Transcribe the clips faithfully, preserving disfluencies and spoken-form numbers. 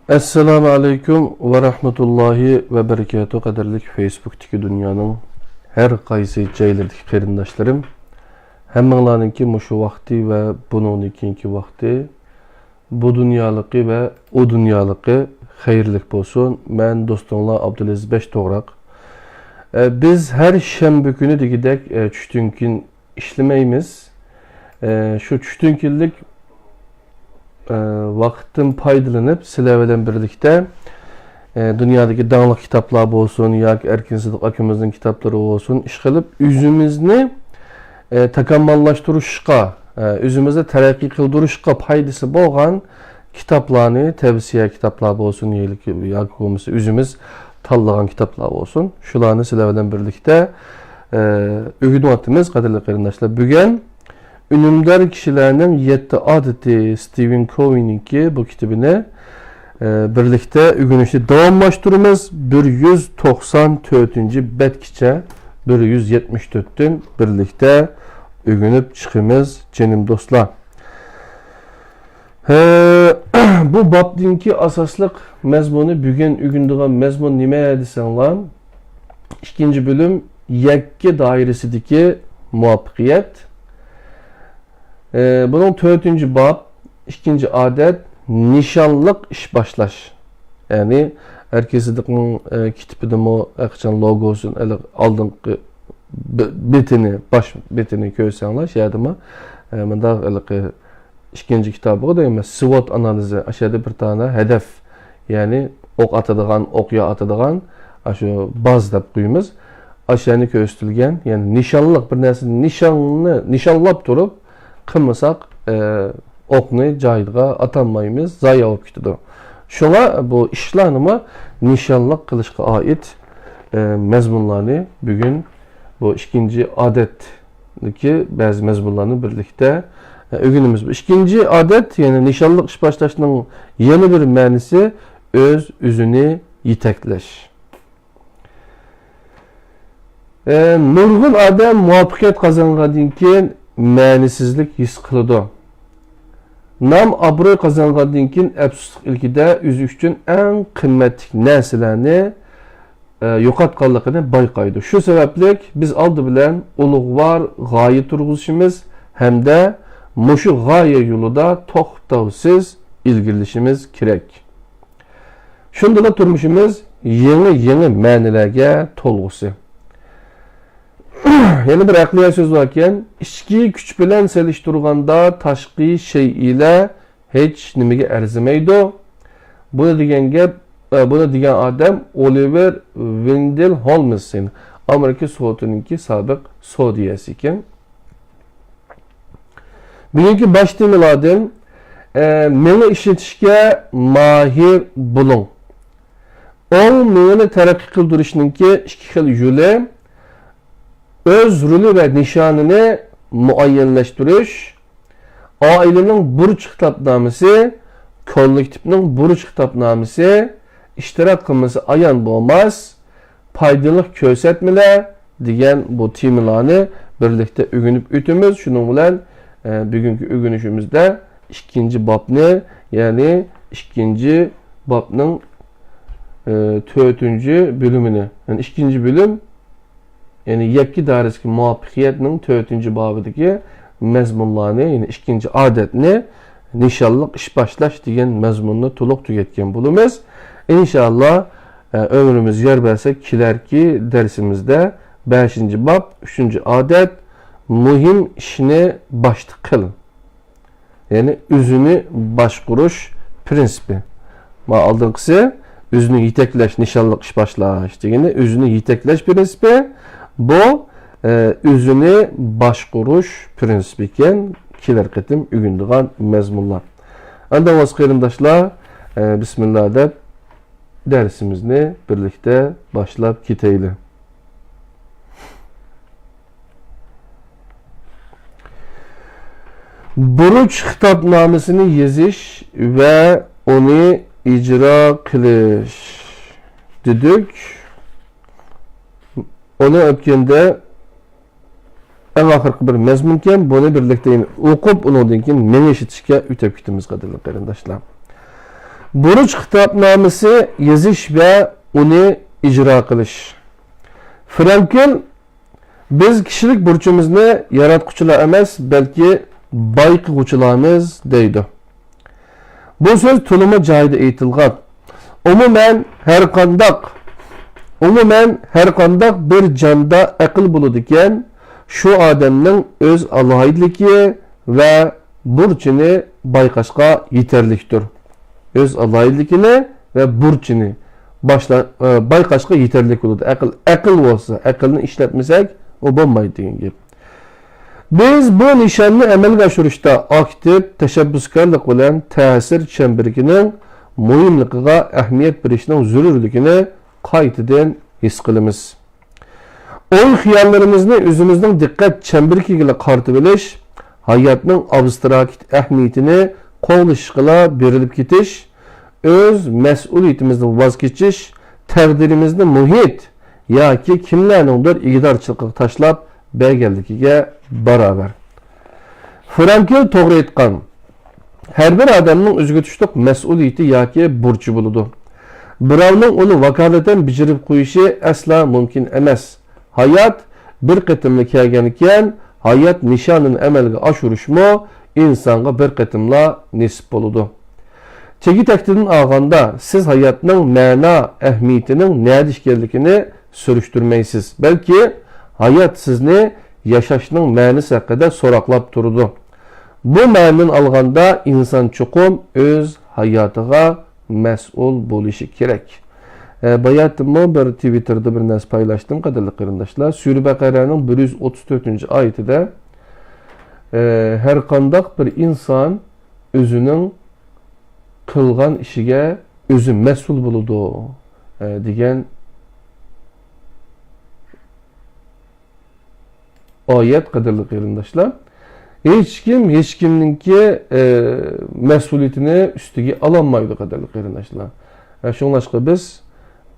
ئەسسالامۇ ئەلەيكۇم ۋە رەھمەتۇللاھى ۋە بەرىكاتۇھ، قەدىرلىك فېيسبۇكتىكى دۇنيانىڭ ھەر قايسى جايلىرىدىكى قېرىنداشلىرىم. ھەممىڭلارنىڭكى مۇشۇ ۋاقتى ۋە بۇنىڭدىن كېيىنكى ۋاقتى، بۇ دۇنيالىقى ۋە ئۇ دۇنيالىقى خەيرلىك بولسۇن. مەن دوستۇڭلار ئابدۇلئەزىز بەش توغراق. ئە، بىز ھەر شەنبە كۈنى دېگۈدەك، ئە، چۈشتىن كېيىن ئىشلىمەيمىز. ئە، شۇ چۈشتىن كېيىنلىك، ئە، ۋاقىتتىن پايدىلىنىپ، سىلەر بىلەن بىرلىكتە، ئە، دۇنيادىكى داڭلىق كىتابلار بولسۇن ياكى ئەركىن سىدىق ئاكىمىزنىڭ كىتابلىرى بولسۇن، ئىشقىلىپ ئۆزىمىزنى، ئە، تاكاماللاشتۇرۇشقا، ئە، ئۆزىمىزنى تەرەققىي قىلدۇرۇشقا پايدىسى بولغان كىتابلارنى، تەۋسىيە كىتابلار بولسۇن ياكى، ياكى بولمىسا ئۆزىمىز تاللىغان كىتابلار بولسۇن، شۇلارنى سىلەر بىلەن بىرلىكتە، ئە، ئۆگىنىۋاتىمىز، قەدىرلىك قېرىنداشلار. بۈگۈن ئۈنۈمدار كىشىلەرنىڭ يەتتە ئادىتى، ستىۋېن كوۋېنىڭكى بۇ كىتابىنى، ئە، بىرلىكتە ئۆگىنىشنى داۋاملاشتۇرىمىز. بىر يۈز توقسان تۆتىنچى بەتكىچە، بىر يۈز يەتمىش تۆتتىن بىرلىكتە ئۆگىنىپ چىقىمىز، جېنىم دوستلار. ھە، بۇ بابنىڭكى ئاساسلىق مەزمۇنى، بۈگۈن ئۆگىنىدىغان مەزمۇن نېمە دېسەڭلار، ئىككىنچى بۆلۈم، يەككە دائىرىسىدىكى مۇۋەپپەقىيەت. ئە، بۇنىڭ تۆتىنچى باب، ئىككىنچى ئادەت، نىشانلىق ئىش باشلاش. يەنى ئەركىن سىدىقنىڭ، ئە، كىتابىدىمۇ ھەرقاچان لوگوسىنى، ئالدىنقى بې-، بېتىنى، باش بېتىنى كۆرسەڭلار، شۇ يەردىمۇ، ئە، مۇنداق ھېلىقى ئىككىنچى كىتابىغا دەيمەن، سۋوت ئانالىزى، ئاشۇ يەردە بىر دانە ھەدەپ، يەنى ئوق ئاتىدىغان، ئوقيا ئاتىدىغان، ئاشۇ باز دەپ قويىمىز. ئاشۇ يەرنى كۆرسىتىلگەن، يەنى نىشانلىق بىر نەرسىنى نىشاننى، نىشانلاپ تۇرۇپ قىلمىساق، ئە، ئوقنى جايىغا ئاتالمايمىز، زايە بولۇپ كېتىدۇ. شۇڭا بۇ ئىشلارنىمۇ نىشانلىق قىلىشقا ئائىت، ئە، مەزمۇنلارنى بۈگۈن بۇ ئىككىنچى ئادەتتىكى بەزى مەزمۇنلارنى بىرلىكتە، ئە، ئۆگىنىمىز. بۇ ئىككىنچى ئادەت، يەنى نىشانلىق ئىش باشلاشنىڭ يەنە بىر مەنىسى ئۆز-ئۆزىنى يېتەكلەش. ئە، نۇرغۇن ئادەم مۇۋەپپەقىيەت قازانغاندىن كېيىن مەنىسىزلىك ھېس قىلىدۇ. نام-ئابرۇي قازانغاندىن كېيىن ئەپسۇسلۇق ئىلكىدە ئۆزى ئۈچۈن ئەڭ قىممەتلىك نەرسىلەرنى، ئە، يوقاتقانلىقىنى بايقايدۇ. شۇ سەۋەبلىك بىز ئالدى بىلەن ئۇلۇغۋار غايە تۇرغۇزۇشىمىز ھەمدە مۇشۇ غايە يولىدا توختاۋسىز ئىلگىرىلىشىمىز كېرەك. شۇندىلا تۇرمۇشىمىز يېڭى-يېڭى مەنىلەرگە تولغۇسى. يەنە بىر ئەقلىيە سۆز باركەن، ئىچكى كۈچ بىلەن سېلىشتۇرغاندا تاشقى شەيئىلەر ھېچ نېمىگە ئەرزىمەيدۇ. بۇنى دېگەن گەپ، ئە، بۇنى دېگەن ئادەم ئولىۋېر ۋېندېل ھولمس، يەنى ئامېرىكا سوتىنىڭكى سابىق سودىيەسى ئىكەن. بۈگۈنكى باش تېمىلاردىن، ئە، مېڭە ئىشلىتىشكە ماھىر بولۇڭ. ئوڭ مېڭىنى تەرەققىي قىلدۇرۇشنىڭكى ئىككى خىل يولى، ئۆز رولى ۋە نىشانىنى مۇئەييەنلەشتۈرۈش، ئائىلىنىڭ بۇرچ خىتابنامىسى، كوللېكتىپنىڭ بۇرچ خىتابنامىسى، ئىشتىراك قىلمىسا ئايان بولماس، پايدىلىق كۆرسەتمىلەر دېگەن بۇ تېمىلارنى بىرلىكتە ئۆگىنىپ ئۆتىمىز. شۇنىڭ بىلەن، ئە، بۈگۈنكى ئۆگىنىشىمىزدە ئىككىنچى بابنى، يەنى ئىككىنچى بابنىڭ، ئە، تۆتىنچى بۆلۈمىنى، يەنى ئىككىنچى بۆلۈم، يەنى يەككە دائىرىسىدىكى مۇۋەپپەقىيەتنىڭ تۆتىنچى بابىدىكى مەزمۇنلارنى، يەنى ئىككىنچى ئادەتنى، نىشانلىق ئىش باشلاش دېگەن مەزمۇننى تولۇق تۈگەتكەن بولىمىز. ئىنشائاللا، ئە، ئۆمرىمىز يار بەرسە، كېلەركى دەرسىمىزدە بەشىنچى باب، ئۈچىنچى ئادەت، مۇھىم ئىشنى باشتا قىل. يەنى ئۆزىنى باشقۇرۇش پىرىنسىپى. ما ئالدىنقىسى ئۆزىنى يېتەكلەش، نىشانلىق ئىش باشلاش دېگىنى ئۆزىنى يېتەكلەش پىرىنسىپى. بۇ، ئە، ئۆزىنى باشقۇرۇش پىرىنسىپى ئىكەن، كېلەر قېتىم ئۆگىنىدىغان مەزمۇنلار. ئەمدى ئاۋاز قېرىنداشلار، ئە، بىسمىللا دەپ دەرسىمىزنى بىرلىكتە باشلاپ كېتەيلى. بۇرچ خىتابنامىسىنى يېزىش ۋە ئۇنى ئىجرا قىلىش دېدۇق. ئۇنى ئۆتكەندە ئەڭ ئاخىرقى بىر مەزمۇنكەن، بۇنى بىرلىكتە يەنە ئوقۇپ، ئۇنىڭدىن كېيىن مېڭە ئىشلىتىشكە ئۆتۈپ كېتىمىز، قەدىرلىك قېرىنداشلار. بۇرچ خىتابنامىسى يېزىش ۋە ئۇنى ئىجرا قىلىش. فرانكل، بىز كىشىلىك بۇرچىمىزنى ياراتقۇچىلار ئەمەس، بەلكى بايقىغۇچىلارمىز، دەيدۇ. بۇ سۆز تولىمۇ جايىدا ئېيتىلغان. ئومۇمەن، ھەرقانداق، ئومۇمەن، ھەرقانداق بىر جاندا ئەقىل بولىدىكەن، شۇ ئادەمنىڭ ئۆز ئالاھىدىلىكى ۋە بۇرچىنى بايقاشقا يېتەرلىكتۇر. ئۆز ئالاھىدىلىكىنى ۋە بۇرچىنى باشلا-، ئە، بايقاشقا يېتەرلىك بولىدۇ. ئەقىل، ئەقىل بولسا، ئەقىلنى ئىشلەتمىسەك، ئۇ بولمايدۇ دېگەن گەپ. بىز بۇ نىشاننى ئەمەلگە ئاشۇرۇشتا ئاكتىپ تەشەببۇسكارلىق بىلەن تەسىر چەمبىرىكىنىڭ مۇھىملىقىغا ئەھمىيەت بېرىشنىڭ زۆرۈرلۈكىنى قايتىدىن ھېس قىلىمىز. ئوي-خىياللىرىمىزنى ئۆزىمىزنىڭ دىققەت چەمبىرىكىگىلا قارىتىۋېلىش، ھاياتنىڭ ئابستراكت ئەھمىيىتىنى قوغلىشىشقىلا بېرىلىپ كېتىش، ئۆز مەسئۇلىيىتىمىزدىن ۋاز كېچىش، تەقدىرىمىزنى مۇھىت ياكى كىملەرنىڭدۇر ئىگىدارچىلىقىغا تاشلاپ بەرگەنلىكىگە باراۋەر. فرانكل توغرا ئېيتقان. ھەر بىر ئادەمنىڭ ئۆزىگە تۇشلۇق مەسئۇلىيىتى ياكى بۇرچى بولىدۇ. بىراۋنىڭ ئۇنى ۋاكالىتەن بېجىرىپ قويۇشى ئەسلا مۇمكىن ئەمەس. ھايات بىر قېتىملا كەلگەنىكەن، ھايات نىشانىنى ئەمەلگە ئاشۇرۇشمۇ ئىنسانغا بىر قېتىملا نېسىپ بولىدۇ. تېگى-تەكتىدىن ئالغاندا، سىز ھاياتنىڭ مەنا، ئەھمىيىتىنىڭ نەدە ئىكەنلىكىنى سۈرۈشتۈرمەيسىز، بەلكى ھايات سىزنى ياشاشنىڭ مەنىسى ھەققىدە سوراقلاپ تۇرىدۇ. بۇ مەنىدىن ئالغاندا، ئىنسان چوقۇم ئۆز ھاياتىغا مەسئۇل بولۇشى كېرەك. ئە، باياتىنمۇ بىر تىۋىتتېردا بىر نەرسە پايلاشتىم، قەدىرلىك قېرىنداشلار. سۈرە بەقەرەنىڭ بىر يۈز ئوتتۇز تۆتىنچى ئايىتىدە، ئە، ھەر قانداق بىر ئىنسان ئۆزىنىڭ قىلغان ئىشىگە ئۆزى مەسئۇل بولىدۇ، ئە، دېگەن ئايەت، قەدىرلىك قېرىنداشلار. ھېچكىم ھېچكىمنىڭكى، ئە، مەسئۇلىيىتىنى ئۈستىگە ئالالمايدۇ، قەدىرلىك قېرىنداشلار. ئە، شۇڭلاشقا بىز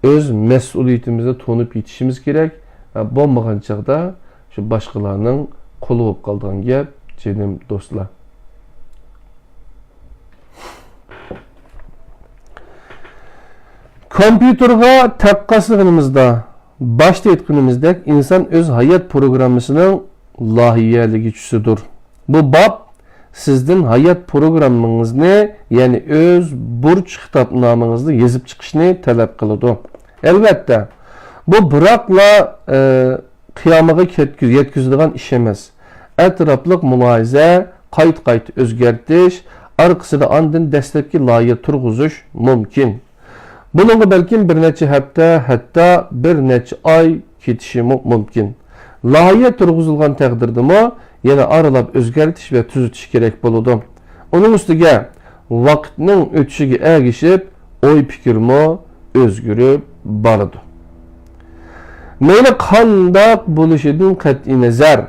ئۆز مەسئۇلىيىتىمىزنى تونۇپ يېتىشىمىز كېرەك. ئە، بولمىغان چاغدا شۇ باشقىلارنىڭ قۇلى بولۇپ قالىدىغان گەپ، جېنىم دوستلار. كومپيۇتېرغا تەققاسلىغىنىمىزدا، باشتا ئېيتقىنىمىزدەك، ئىنسان ئۆز ھايات پروگراممىسىنىڭ لايىھەلىگۈچىسىدۇر. بۇ باب سىزدىن ھايات پروگراممىڭىزنى، يەنى ئۆز بۇرچ خىتابنامىڭىزنى يېزىپ چىقىشنى تەلەپ قىلىدۇ. ئەلۋەتتە، بۇ بىراقلا، ئە، قىيامىغا كەتكۈز-، يەتكۈزىدىغان ئىش ئەمەس. ئەتراپلىق مۇلاھىزە، قايتا-قايتا ئۆزگەرتىش، ئارقىسىدا ئاندىن دەسلەپكى لايىھە تۇرغۇزۇش مۇمكىن. بۇنىڭغا بەلكىم بىر نەچچە ھەپتە، ھەتتا بىر نەچچە ئاي كېتىشىمۇ مۇمكىن. لايىھە تۇرغۇزۇلغان تەقدىردىمۇ يەنە ئارىلاپ ئۆزگەرتىش ۋە تۈزىتىش كېرەك بولىدۇ. ئۇنىڭ ئۈستىگە ۋاقىتنىڭ ئۆتۈشىگە ئەگىشىپ ئوي-پىكىرمۇ ئۆزگىرىپ بارىدۇ. مەيلى قانداق بولۇشىدىن قەتئىينەزەر،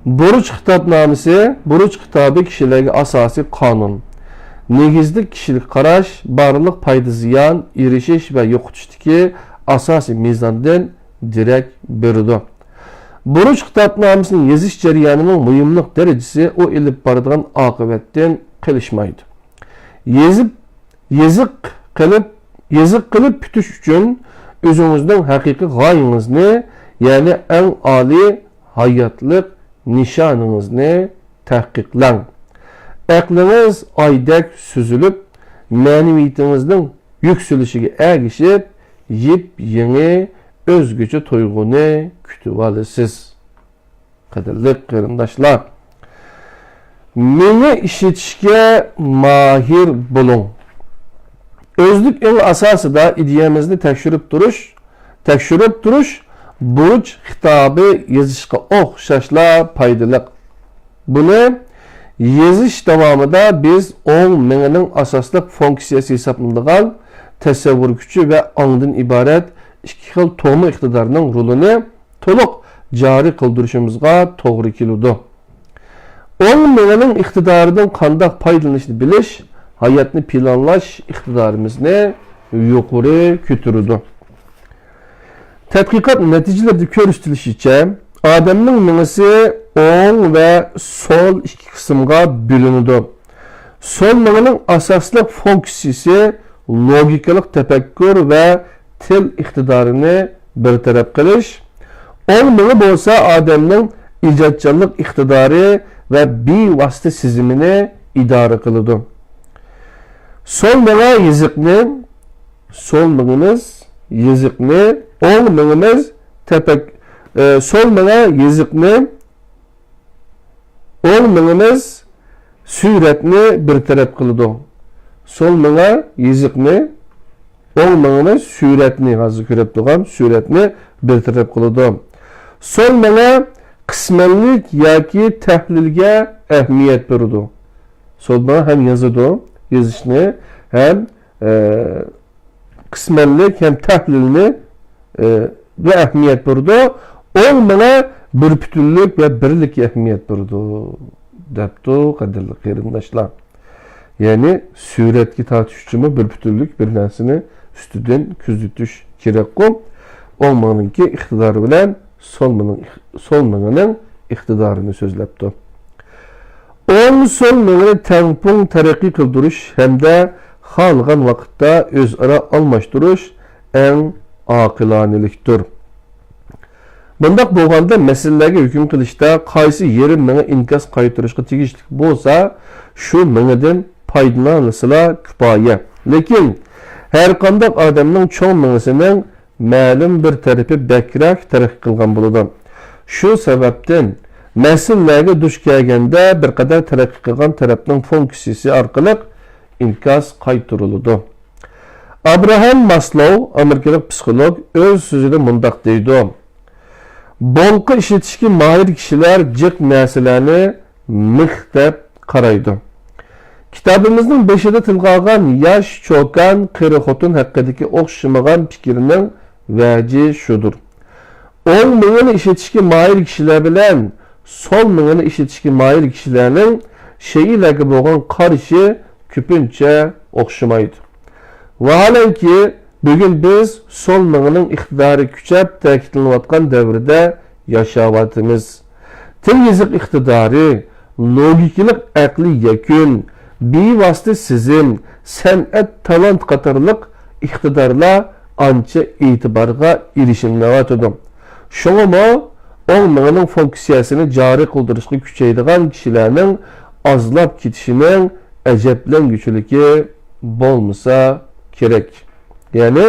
بۇرچ خىتابنامىسى، بۇرچ خىتابى كىشىلەرگە ئاساسىي قانۇن، نېگىزلىك كىشىلىك قاراش، بارلىق پايدا-زىيان، ئېرىشىش ۋە يوقىتىشتىكى ئاساسىي مىزاندىن دېرەك بېرىدۇ. بۇرچ خىتابنامىسىنى يېزىش جەريانىنىڭ مۇھىملىق دەرىجىسى ئۇ ئېلىپ بارىدىغان ئاقىۋەتتىن قېلىشمايدۇ. يېزىپ، يېزىق قىلىپ، يېزىق قىلىپ پۈتۈش ئۈچۈن ئۆزىڭىزنىڭ ھەقىقىي غايىڭىزنى، يەنى ئەڭ ئالىي ھاياتلىق نىشانىڭىزنى تەھقىقلەڭ. ئەقلىڭىز ئايدەك سۈزۈلۈپ، مەنىۋىيىتىڭىزنىڭ يۈكسىلىشىگە ئەگىشىپ، يېپيېڭى، ئۆزگىچە تۇيغۇنى كۈتۈۋالىسىز. قەدىرلىك قېرىنداشلار، مېنى ئىشلىتىشكە ماھىر بولۇڭ. ئۆزلۈك ئېڭى ئاساسىدا ئىدىيەمىزنى تەكشۈرۈپ تۇرۇش، تەكشۈرۈپ تۇرۇش بۇرچ خىتابى يېزىشقا ئوخشاشلا پايدىلىق. بۇنى يېزىش داۋامىدا بىز ئوڭ مېڭىنىڭ ئاساسلىق فۇنكسىيەسى ھېسابلىنىدىغان تەسەۋۋۇر كۈچى ۋە ئاڭدىن ئىبارەت ئىككى خىل تومۇر ئىقتىدارنىڭ رولىنى تولۇق جارى قىلدۇرۇشىمىزغا توغرا كېلىدۇ. ئوڭ مېڭىنىڭ ئىقتىدارىدىن قانداق پايدىلىنىشنى بىلىش ھاياتنى پىلانلاش ئىقتىدارىمىزنى يۇقىرى كۆتۈرىدۇ. تەتقىقات نەتىجىلىرىدە كۆرسىتىلىشىچە، ئادەمنىڭ مېڭىسى ئوڭ ۋە سول ئىككى قىسىمغا بۆلۈنىدۇ. سول مېڭىنىڭ ئاساسلىق فۇنكسىيىسى لوگىكىلىق تەپەككۇر ۋە تىل ئىقتىدارىنى بىر تەرەپ قىلىش. ئوڭ مېڭە بولسا ئادەمنىڭ ئىجادچانلىق ئىقتىدارى ۋە بىۋاسىتە سېزىمىنى ئىدارە قىلىدۇ. سول مېڭە يېزىقنى، سول مېڭىمىز يېزىقنى، ئوڭ مېڭىمىز تەپەك-، ئە، سول مېڭە يېزىقنى، ئوڭ مېڭىمىز سۈرەتنى بىر تەرەپ قىلىدۇ. سول مېڭە يېزىقنى، ئوڭ مېڭىمىز سۈرەتنى، ھازىر كۆرۈپ تۇرغان سۈرەتنى بىر تەرەپ قىلىدۇ. سول مېڭە قىسمەنلىك ياكى تەھلىلگە ئەھمىيەت بېرىدۇ. سول مېڭە ھەم يازىدۇ، يېزىشنى ھەم، ئە، قىسمەنلىك ھەم تەھلىلنى، ئە، ۋە ئەھمىيەت بېرىدۇ. ئوڭ مېڭە بىر پۈتۈنلۈك ۋە بىرلىككە ئەھمىيەت بېرىدۇ، دەپتۇ، قەدىرلىك قېرىنداشلار. يەنى سۈرەتكە تارتىش ئۈچۈنمۇ بىر پۈتۈنلۈك، بىر نەرسىنى ئۈستىدىن كۆزىتىش كېرەكقۇ. ئوڭ مېڭىنىڭكى ئىقتىدارى بىلەن سول مېڭىنىڭ، سول مېڭىنىڭ ئىقتىدارىنى سۆزلەپتۇ. ئوڭ سول مېڭىنى تەڭپۇڭ تەرەققىي قىلدۇرۇش ھەمدە خالىغان ۋاقىتتا ئۆزئارا ئالماشتۇرۇش ئەڭ ئاقىلانىلىكتۇر. بۇنداق بولغاندا، مەسىلىلەرگە ھۆكۈم قىلىشتا قايسى يېرىم مېڭە ئىنكاس قايتۇرۇشقا تېگىشلىك بولسا، شۇ مېڭىدىن پايدىلانسىلا كۇپايە. لېكىن، ھەرقانداق ئادەمنىڭ چوڭ مېڭىسىنىڭ مەلۇم بىر تەرىپى بەكرەك تەرەققىي قىلغان بولىدۇ. شۇ سەۋەبتىن، مەسىلىلەرگە دۇچ كەلگەندە، بىر قەدەر تەرەققىي قىلغان تەرەپنىڭ فۇنكسىيىسى ئارقىلىق ئىنكاس قايتۇرۇلىدۇ. ئابراھام ماسلوۋ، ئامېرىكىلىق پسىخولوگ، ئۆز سۆزىدە مۇنداق دەيدۇ: بولقا ئىشلىتىشكە ماھىر كىشىلەر جىق نەرسىلەرنى مىخ دەپ قارايدۇ. كىتابىمىزنىڭ بېشىدا تىلغا ئالغان ياش چوكان، قېرى خوتۇن ھەققىدىكى ئوخشىمىغان پىكىرنىڭ ۋەجى شۇدۇر. ئوڭ مېڭىنى ئىشلىتىشكە ماھىر كىشىلەر بىلەن سول مېڭىنى ئىشلىتىشكە ماھىر كىشىلەرنىڭ شەيئىلەرگە بولغان قارىشى كۆپىنچە ئوخشىمايدۇ. ۋاھالەنكى، بۈگۈن بىز سول مېڭىنىڭ ئىقتىدارى كۈچەپ تەكىتلىنىۋاتقان دەۋردە ياشاۋاتىمىز. تىل يېزىق ئىقتىدارى، لوگىكىلىق ئەقلىي يەكۈن، بىۋاسىتە سېزىم، سەنئەت تالانت قاتارلىق ئىقتىدارلار ئانچە ئېتىبارغا ئېرىشەلمەيۋاتىدۇ. شۇڭىمۇ ئوڭ مېڭىنىڭ فۇنكسىيەسىنى جارى قىلدۇرۇشقا كۈچەيدىغان كىشىلەرنىڭ ئازلاپ كېتىشىنىڭ ئەجەبلەنگۈچىلىكى بولمىسا كېرەك. يەنى،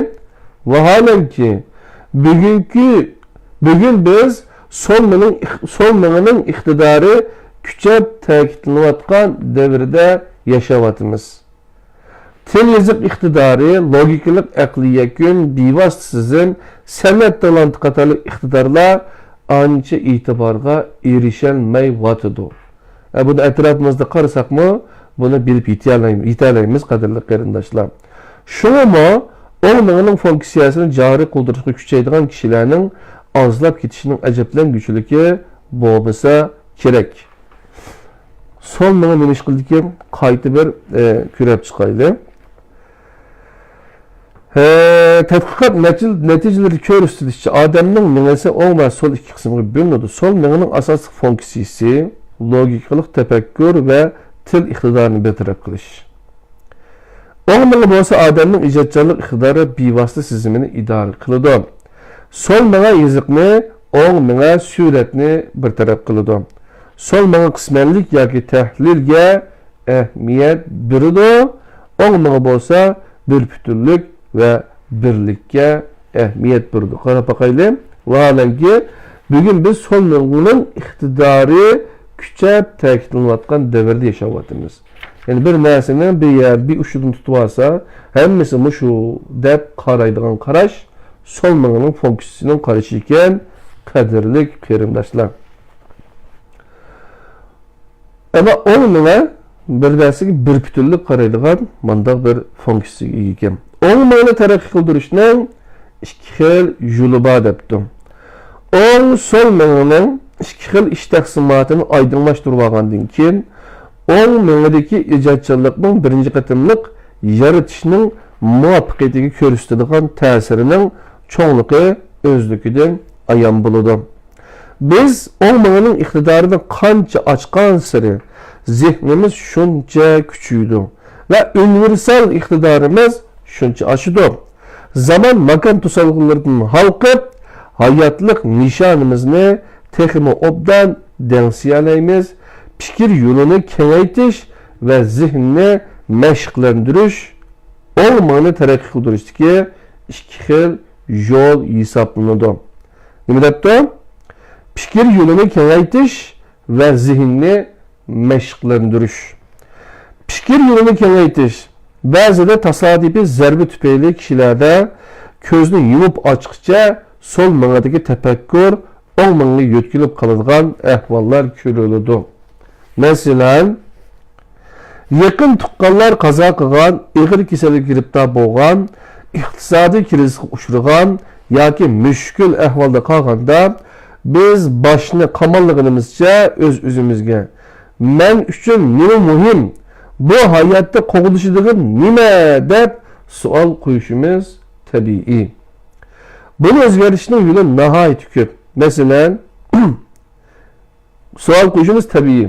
ۋاھالەنكى، بۈگۈنكى، بۈگۈن بىز سول مېڭىنىڭ، سول مېڭىنىڭ ئىقتىدارى كۈچەپ تەكىتلىنىۋاتقان دەۋردە ياشاۋاتىمىز. تىل يېزىق ئىقتىدارى، لوگىكىلىق ئەقلىي يەكۈن، بىۋاسىتە سېزىم، سەنئەت تالانتى قاتارلىق ئىقتىدارلار ئانچە ئېتىبارغا ئېرىشەلمەيۋاتىدۇ. ئە، بۇنى ئەتراپىمىزدا قارىساقمۇ، بۇنى بىلىپ يېتەلەي-، يېتەلەيمىز، قەدىرلىك قېرىنداشلار. شۇڭىمۇ ئوڭ مېڭىنىڭ فۇنكسىيەسىنى جارى قىلدۇرۇشقا كۈچەيدىغان كىشىلەرنىڭ ئازلاپ كېتىشىنىڭ ئەجەبلەنگۈچىلىكى بولمىسا كېرەك. سول مېڭە نېمە ئىش قىلىدىكىن؟ قايتا بىر، ئە، كۆرۈپ چىقايلى. ھە، تەتقىقات نەتىج-، نەتىجىلىرى كۆرسىتىلىشىچە، ئادەمنىڭ مېڭىسى ئوڭ ۋە سول ئىككى قىسىمغا بۆلۈنىدۇ. سول مېڭىنىڭ ئاساسلىق فۇنكسىيىسى لوگىكىلىق تەپەككۇر ۋە تىل ئىقتىدارىنى بىر تەرەپ قىلىش. ئوڭ مېڭە بولسا ئادەمنىڭ ئىجادچانلىق ئىقتىدارى، بىۋاسىتە سېزىمىنى ئىدارە قىلىدۇ. سول مېڭە يېزىقنى، ئوڭ مېڭە سۈرەتنى بىر تەرەپ قىلىدۇ. سول مېڭە قىسمەنلىك ياكى تەھلىلگە ئەھمىيەت بېرىدۇ. ئوڭ مېڭە بولسا بىر پۈتۈنلۈك ۋە بىرلىككە ئەھمىيەت بېرىدۇ. قاراپ باقايلى. ۋاھالەنكى، بۈگۈن بىز سول مېڭىنىڭ ئىقتىدارى كۈچەپ تەكىتلىنىۋاتقان دەۋردە ياشاۋاتىمىز. يەنى بىر نەرسىنى بىر يەر، بىر ئۇچىدىن تۇتۇۋالسا، ھەممىسى مۇشۇ دەپ قارايدىغان قاراش سول مېڭىنىڭ فۇنكسىيىسىنىڭ قارىشى ئىكەن، قەدىرلىك قېرىنداشلار. ئەمما ئوڭ مېڭە بىر نەرسىگە بىر پۈتۈنلۈك قارايدىغان مانداق بىر فۇنكسىيىگە ئىگە ئىكەن. ئوڭ مېڭىنى تەرەققىي قىلدۇرۇشنىڭ ئىككى خىل يولى بار دەپتۇ. ئوڭ سول مېڭىنىڭ ئىككى خىل ئىش تەقسىماتىنى ئايدىڭلاشتۇرۇۋالغاندىن كېيىن، ئوڭ مېڭىدىكى ئىجادچانلىقنىڭ بىرىنچى قېتىملىق يارىتىشنىڭ مۇۋەپپەقىيىتىگە كۆرسىتىدىغان تەسىرىنىڭ چوڭلۇقى ئۆزلۈكىدىن ئايان بولىدۇ. بىز ئوڭ مېڭىنىڭ ئىقتىدارىنى قانچە ئاچقانسېرى، زېھنىمىز شۇنچە كۈچىيىدۇ ۋە ئۇنىۋېرسال ئىقتىدارىمىز شۇنچە ئاشىدۇ. زامان، ماكان توسالغۇلىرىدىن ھالقىپ، ھاياتلىق نىشانىمىزنى تېخىمۇ ئوبدان دەڭسىيەلەيمىز. پىكىر يولىنى كېڭەيتىش ۋە زېھىننى مەشىقلەندۈرۈش ئوڭ مېڭىنى تەرەققىي قىلدۇرۇشتىكى ئىككى خىل يول ھېسابلىنىدۇ. نېمە دەپتۇ؟ پىكىر يولىنى كېڭەيتىش ۋە زېھىننى مەشىقلەندۈرۈش. پىكىر يولىنى كېڭەيتىش. بەزىدە تاسادىپىي زەربە تۈپەيلى كىشىلەردە كۆزنى يۇمۇپ ئاچقىچە سول مېڭىدىكى تەپەككۇر ئوڭ مېڭىگە يۆتكىلىپ قالىدىغان ئەھۋاللار كۆرۈلىدۇ. مەسىلەن، يېقىن تۇغقانلار قازا قىلغان، ئېغىر كېسەلگە گىرىپتار بولغان، ئىقتىسادىي كىرىزىسقا ئۇچرىغان ياكى مۈشكۈل ئەھۋالدا قالغاندا، بىز باشنى قاماللىغىنىمىزچە ئۆز-ئۆزىمىزگە، «مەن ئۈچۈن نېمە مۇھىم؟ بۇ ھاياتتا قوغلىشىدىغىنىم نېمە؟» دەپ سوئال قويۇشىمىز تەبىئىي. بۇنى ئۆزگەرتىشنىڭ يولى ناھايىتى كۆپ. مەسىلەن، سوئال قويۇشىمىز تەبىئىي.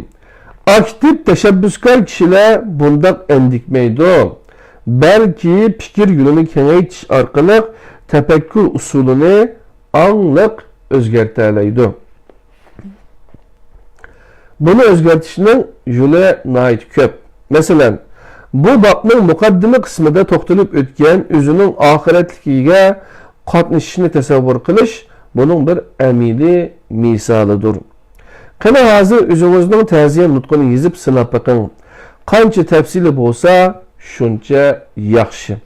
ئاكتىپ تەشەببۇسكار كىشىلەر بۇنداق ئەندىكمەيدۇ، بەلكى پىكىر يولىنى كېڭەيتىش ئارقىلىق تەپەككۇر ئۇسۇلىنى ئاڭلىق ئۆزگەرتەلەيدۇ. بۇنى ئۆزگەرتىشنىڭ يولى ناھايىتى كۆپ. مەسىلەن، بۇ بابنىڭ مۇقەددىمە قىسمىدا توختىلىپ ئۆتكەن ئۆزىنىڭ ئاخىرەتلىكىگە قاتنىشىشنى تەسەۋۋۇر قىلىش بۇنىڭ بىر ئەمەلىي مىسالىدۇر. قېنى، ھازىر ئۆزىڭىزنىڭ تەزىيە نۇتقىنى يېزىپ سىناپ بېقىڭ. قانچە تەپسىلىي بولسا، شۇنچە ياخشى.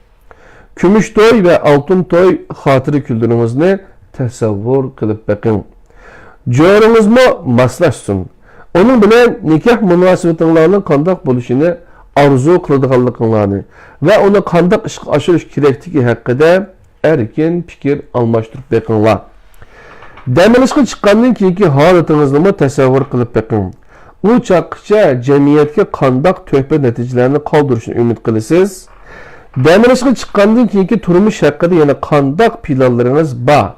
كۈمۈش توي ۋە ئالتۇن توي خاتىرە كۈنلىرىڭىزنى تەسەۋۋۇر قىلىپ بېقىڭ. جورىڭىزمۇ ماسلاشسۇن. ئۇنىڭ بىلەن نىكاھ مۇناسىۋىتىڭلارنىڭ قانداق بولۇشىنى ئارزۇ قىلىدىغانلىقىڭلارنى ۋە ئۇنى قانداق ئىشقا ئاشۇرۇش كېرەكلىكى ھەققىدە ئەركىن پىكىر ئالماشتۇرۇپ بېقىڭلار. دەم ئېلىشقا چىققاندىن كېيىنكى ھالىتىڭىزنىمۇ تەسەۋۋۇر قىلىپ بېقىڭ. ئۇ چاغقىچە جەمئىيەتكە قانداق تۆھپە نەتىجىلەرنى قالدۇرۇشنى ئۈمىد قىلىسىز؟ دەم ئېلىشقا چىققاندىن كېيىنكى تۇرمۇش ھەققىدە يەنە قانداق پىلانلىرىڭىز بار؟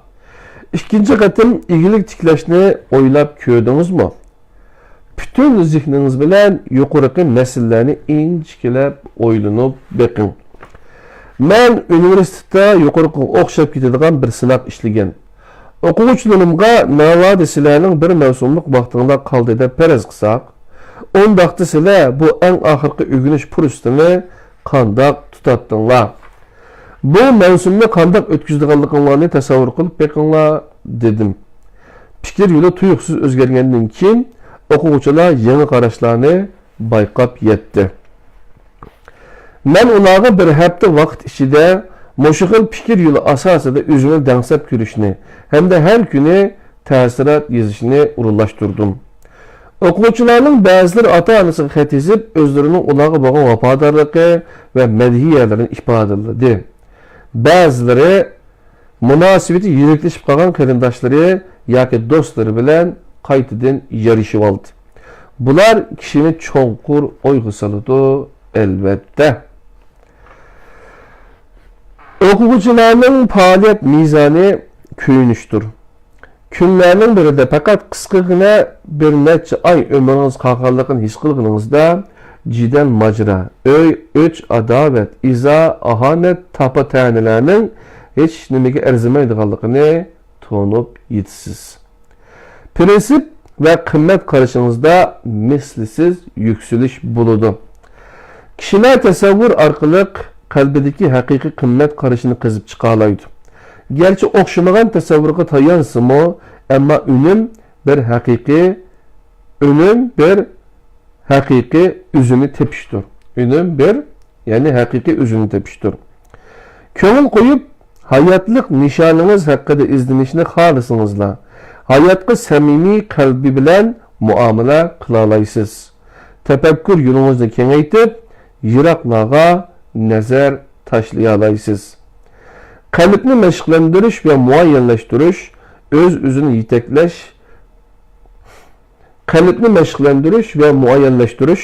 ئىككىنچى قېتىم ئىگىلىك تىكلەشنى ئويلاپ كۆردىڭىزمۇ؟ پۈتۈن زېھنىڭىز بىلەن يۇقىرىقى مەسىلىلەرنى ئىنچىكىلەپ ئويلىنىپ بېقىڭ. مەن ئۇنىۋېرسىتېتتا يۇقىرىقىغا ئوخشاپ كېتىدىغان بىر سىناق ئىشلىگەن. ئوقۇغۇچىلىرىمغا، «ناۋادا سىلەرنىڭ بىر مەۋسۇملۇق ۋاقتىڭلار قالدى» دەپ پەرەز قىلساق، ئۇنداقتا سىلەر بۇ ئەڭ ئاخىرقى ئۆگىنىش پۇرسىتىنى قانداق تۇتاتتىڭلار؟ بۇ مەۋسۇمنى قانداق ئۆتكۈزىدىغانلىقىڭلارنى تەسەۋۋۇر قىلىپ بېقىڭلار، دېدىم. پىكىر يولى تۇيۇقسىز ئۆزگەرگەندىن كېيىن، ئوقۇغۇچىلار يېڭى قاراشلارنى بايقاپ يەتتى. مەن ئۇلارغا بىر ھەپتە ۋاقىت ئىچىدە مۇشۇ خىل پىكىر يولى ئاساسىدا ئۆزىنى دەڭسەپ كۆرۈشنى ھەمدە ھەر كۈنى تەسىرات يېزىشنى ئورۇنلاشتۇردۇم. ئوقۇغۇچىلارنىڭ بەزىلىرى ئاتا-ئانىسىغا خەت يېزىپ، ئۆزلىرىنىڭ ئۇلارغا بولغان ۋاپادارلىقى ۋە مەدھىيەلىرىنى ئىپادىلىدى. بەزىلىرى مۇناسىۋىتى يىرىكلىشىپ قالغان قېرىنداشلىرى ياكى دوستلىرى بىلەن قايتىدىن يارىشىۋالدى. بۇلار كىشىنى چوڭقۇر ئويغا سالىدۇ، ئەلۋەتتە. ئوقۇغۇچىلارنىڭ پائالىيەت مىزانى كۆيۈنۈشتۇر. كۈنلەرنىڭ بىرىدە پەقەت قىسقىغىنە بىر نەچچە ئاي ئۆمرىڭىز قالغانلىقىنى ھېس قىلغىنىڭىزدا، جېدەل-ماجىرا، ئۆي-ئۆچ، ئاداۋەت، ئىزا-ئاھانەت، تاپا-تەنىلەرنىڭ ھېچنېمىگە ئەرزىمەيدىغانلىقىنى تونۇپ يېتىسىز. پىرىنسىپ ۋە قىممەت قارىشىڭىزدا مىسلىسىز يۈكسىلىش بولىدۇ. كىشىلەر تەسەۋۋۇر ئارقىلىق قەلبىدىكى ھەقىقىي قىممەت قارىشىنى قېزىپ چىقالايدۇ. گەرچە ئوخشىمىغان تەسەۋۋۇرغا تايانسىمۇ، ئەمما ئۈنۈم بىر ھەقىقىي، ئۈنۈم بىر ھەقىقىي ئۆزىنى تېپىشتۇر. ئۈنۈم بىر، يەنى ھەقىقىي ئۆزىنى تېپىشتۇر. كۆڭۈل قويۇپ، ھاياتلىق نىشانىڭىز ھەققىدە ئىزدىنىشنى خالىسىڭىزلا، ھاياتقا سەمىمىي قەلبى بىلەن مۇئامىلە قىلالايسىز. تەپەككۇر يولىڭىزنى كېڭەيتىپ، يىراقلارغا نەزەر تاشلىيالايسىز. قەلبنى مەشىقلەندۈرۈش ۋە مۇئەييەنلەشتۈرۈش، ئۆز-ئۆزىنى يېتەكلەش، قەلبنى مەشىقلەندۈرۈش ۋە مۇئەييەنلەشتۈرۈش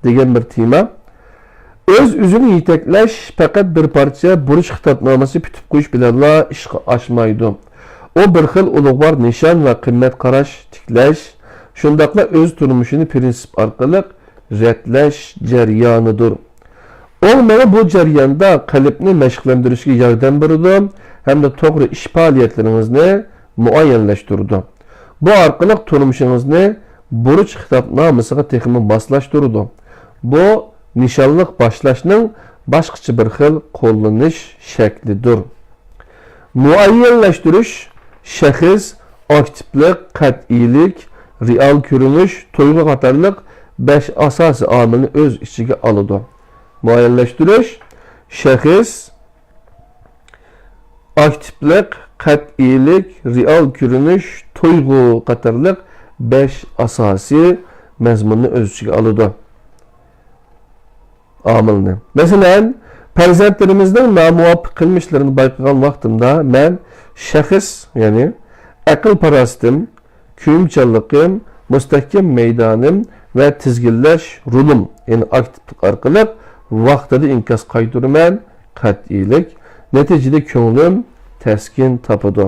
دېگەن بىر تېما. ئۆز-ئۆزىنى يېتەكلەش پەقەت بىر پارچە بۇرچ خىتابنامىسى پۈتۈپ قويۇش بىلەنلا ئىشقا ئاشمايدۇ. ئۇ بىر خىل ئۇلۇغۋار نىشان ۋە قىممەت قاراش تىكلەش، شۇنداقلا ئۆز تۇرمۇشىنى پىرىنسىپ ئارقىلىق رەتلەش جەريانىدۇر. ئوڭ مېڭە بۇ جەرياندا قەلبنى مەشىقلەندۈرۈشكە ياردەم بېرىدۇ ھەمدە توغرا ئىش پائالىيەتلىرىڭىزنى مۇئەييەنلەشتۈرىدۇ. بۇ ئارقىلىق تۇرمۇشىڭىزنى بۇرچ خىتابنامىسىغا تېخىمۇ ماسلاشتۇرىدۇ. بۇ نىشانلىق باشلاشنىڭ باشقىچە بىر خىل قوللىنىش شەكلىدۇر. مۇئەييەنلەشتۈرۈش شەخس، ئاكتىپلىق، قەتئىيلىك، رېئال كۆرۈنۈش، تۇيغۇ قاتارلىق بەش ئاساسىي ئامىلنى ئۆز ئىچىگە ئالىدۇ. مۇئەييەنلەشتۈرۈش شەخس، ئاكتىپلىق، قەتئىيلىك، رېئال كۆرۈنۈش، تۇيغۇ قاتارلىق بەش ئاساسىي مەزمۇننى ئۆز ئىچىگە ئالىدۇ. ئامىلنى. مەسىلەن، پەرزەنتلىرىمىزنىڭ نامۇۋاپىق قىلمىشلىرىنى بايقىغان ۋاقتىمدا مەن شەخس، يەنى ئەقىل-پاراسىتىم، كۆيۈمچانلىقىم، مۇستەھكەم مەيدانىم ۋە تىزگىنلەش رولۇم، يەنى ئاكتىپلىق ئارقىلىق ۋاقتىدا ئىنكاس قايتۇرىمەن، قەتئىيلىك، نەتىجىدە كۆڭلۈم تەسكىن تاپىدۇ.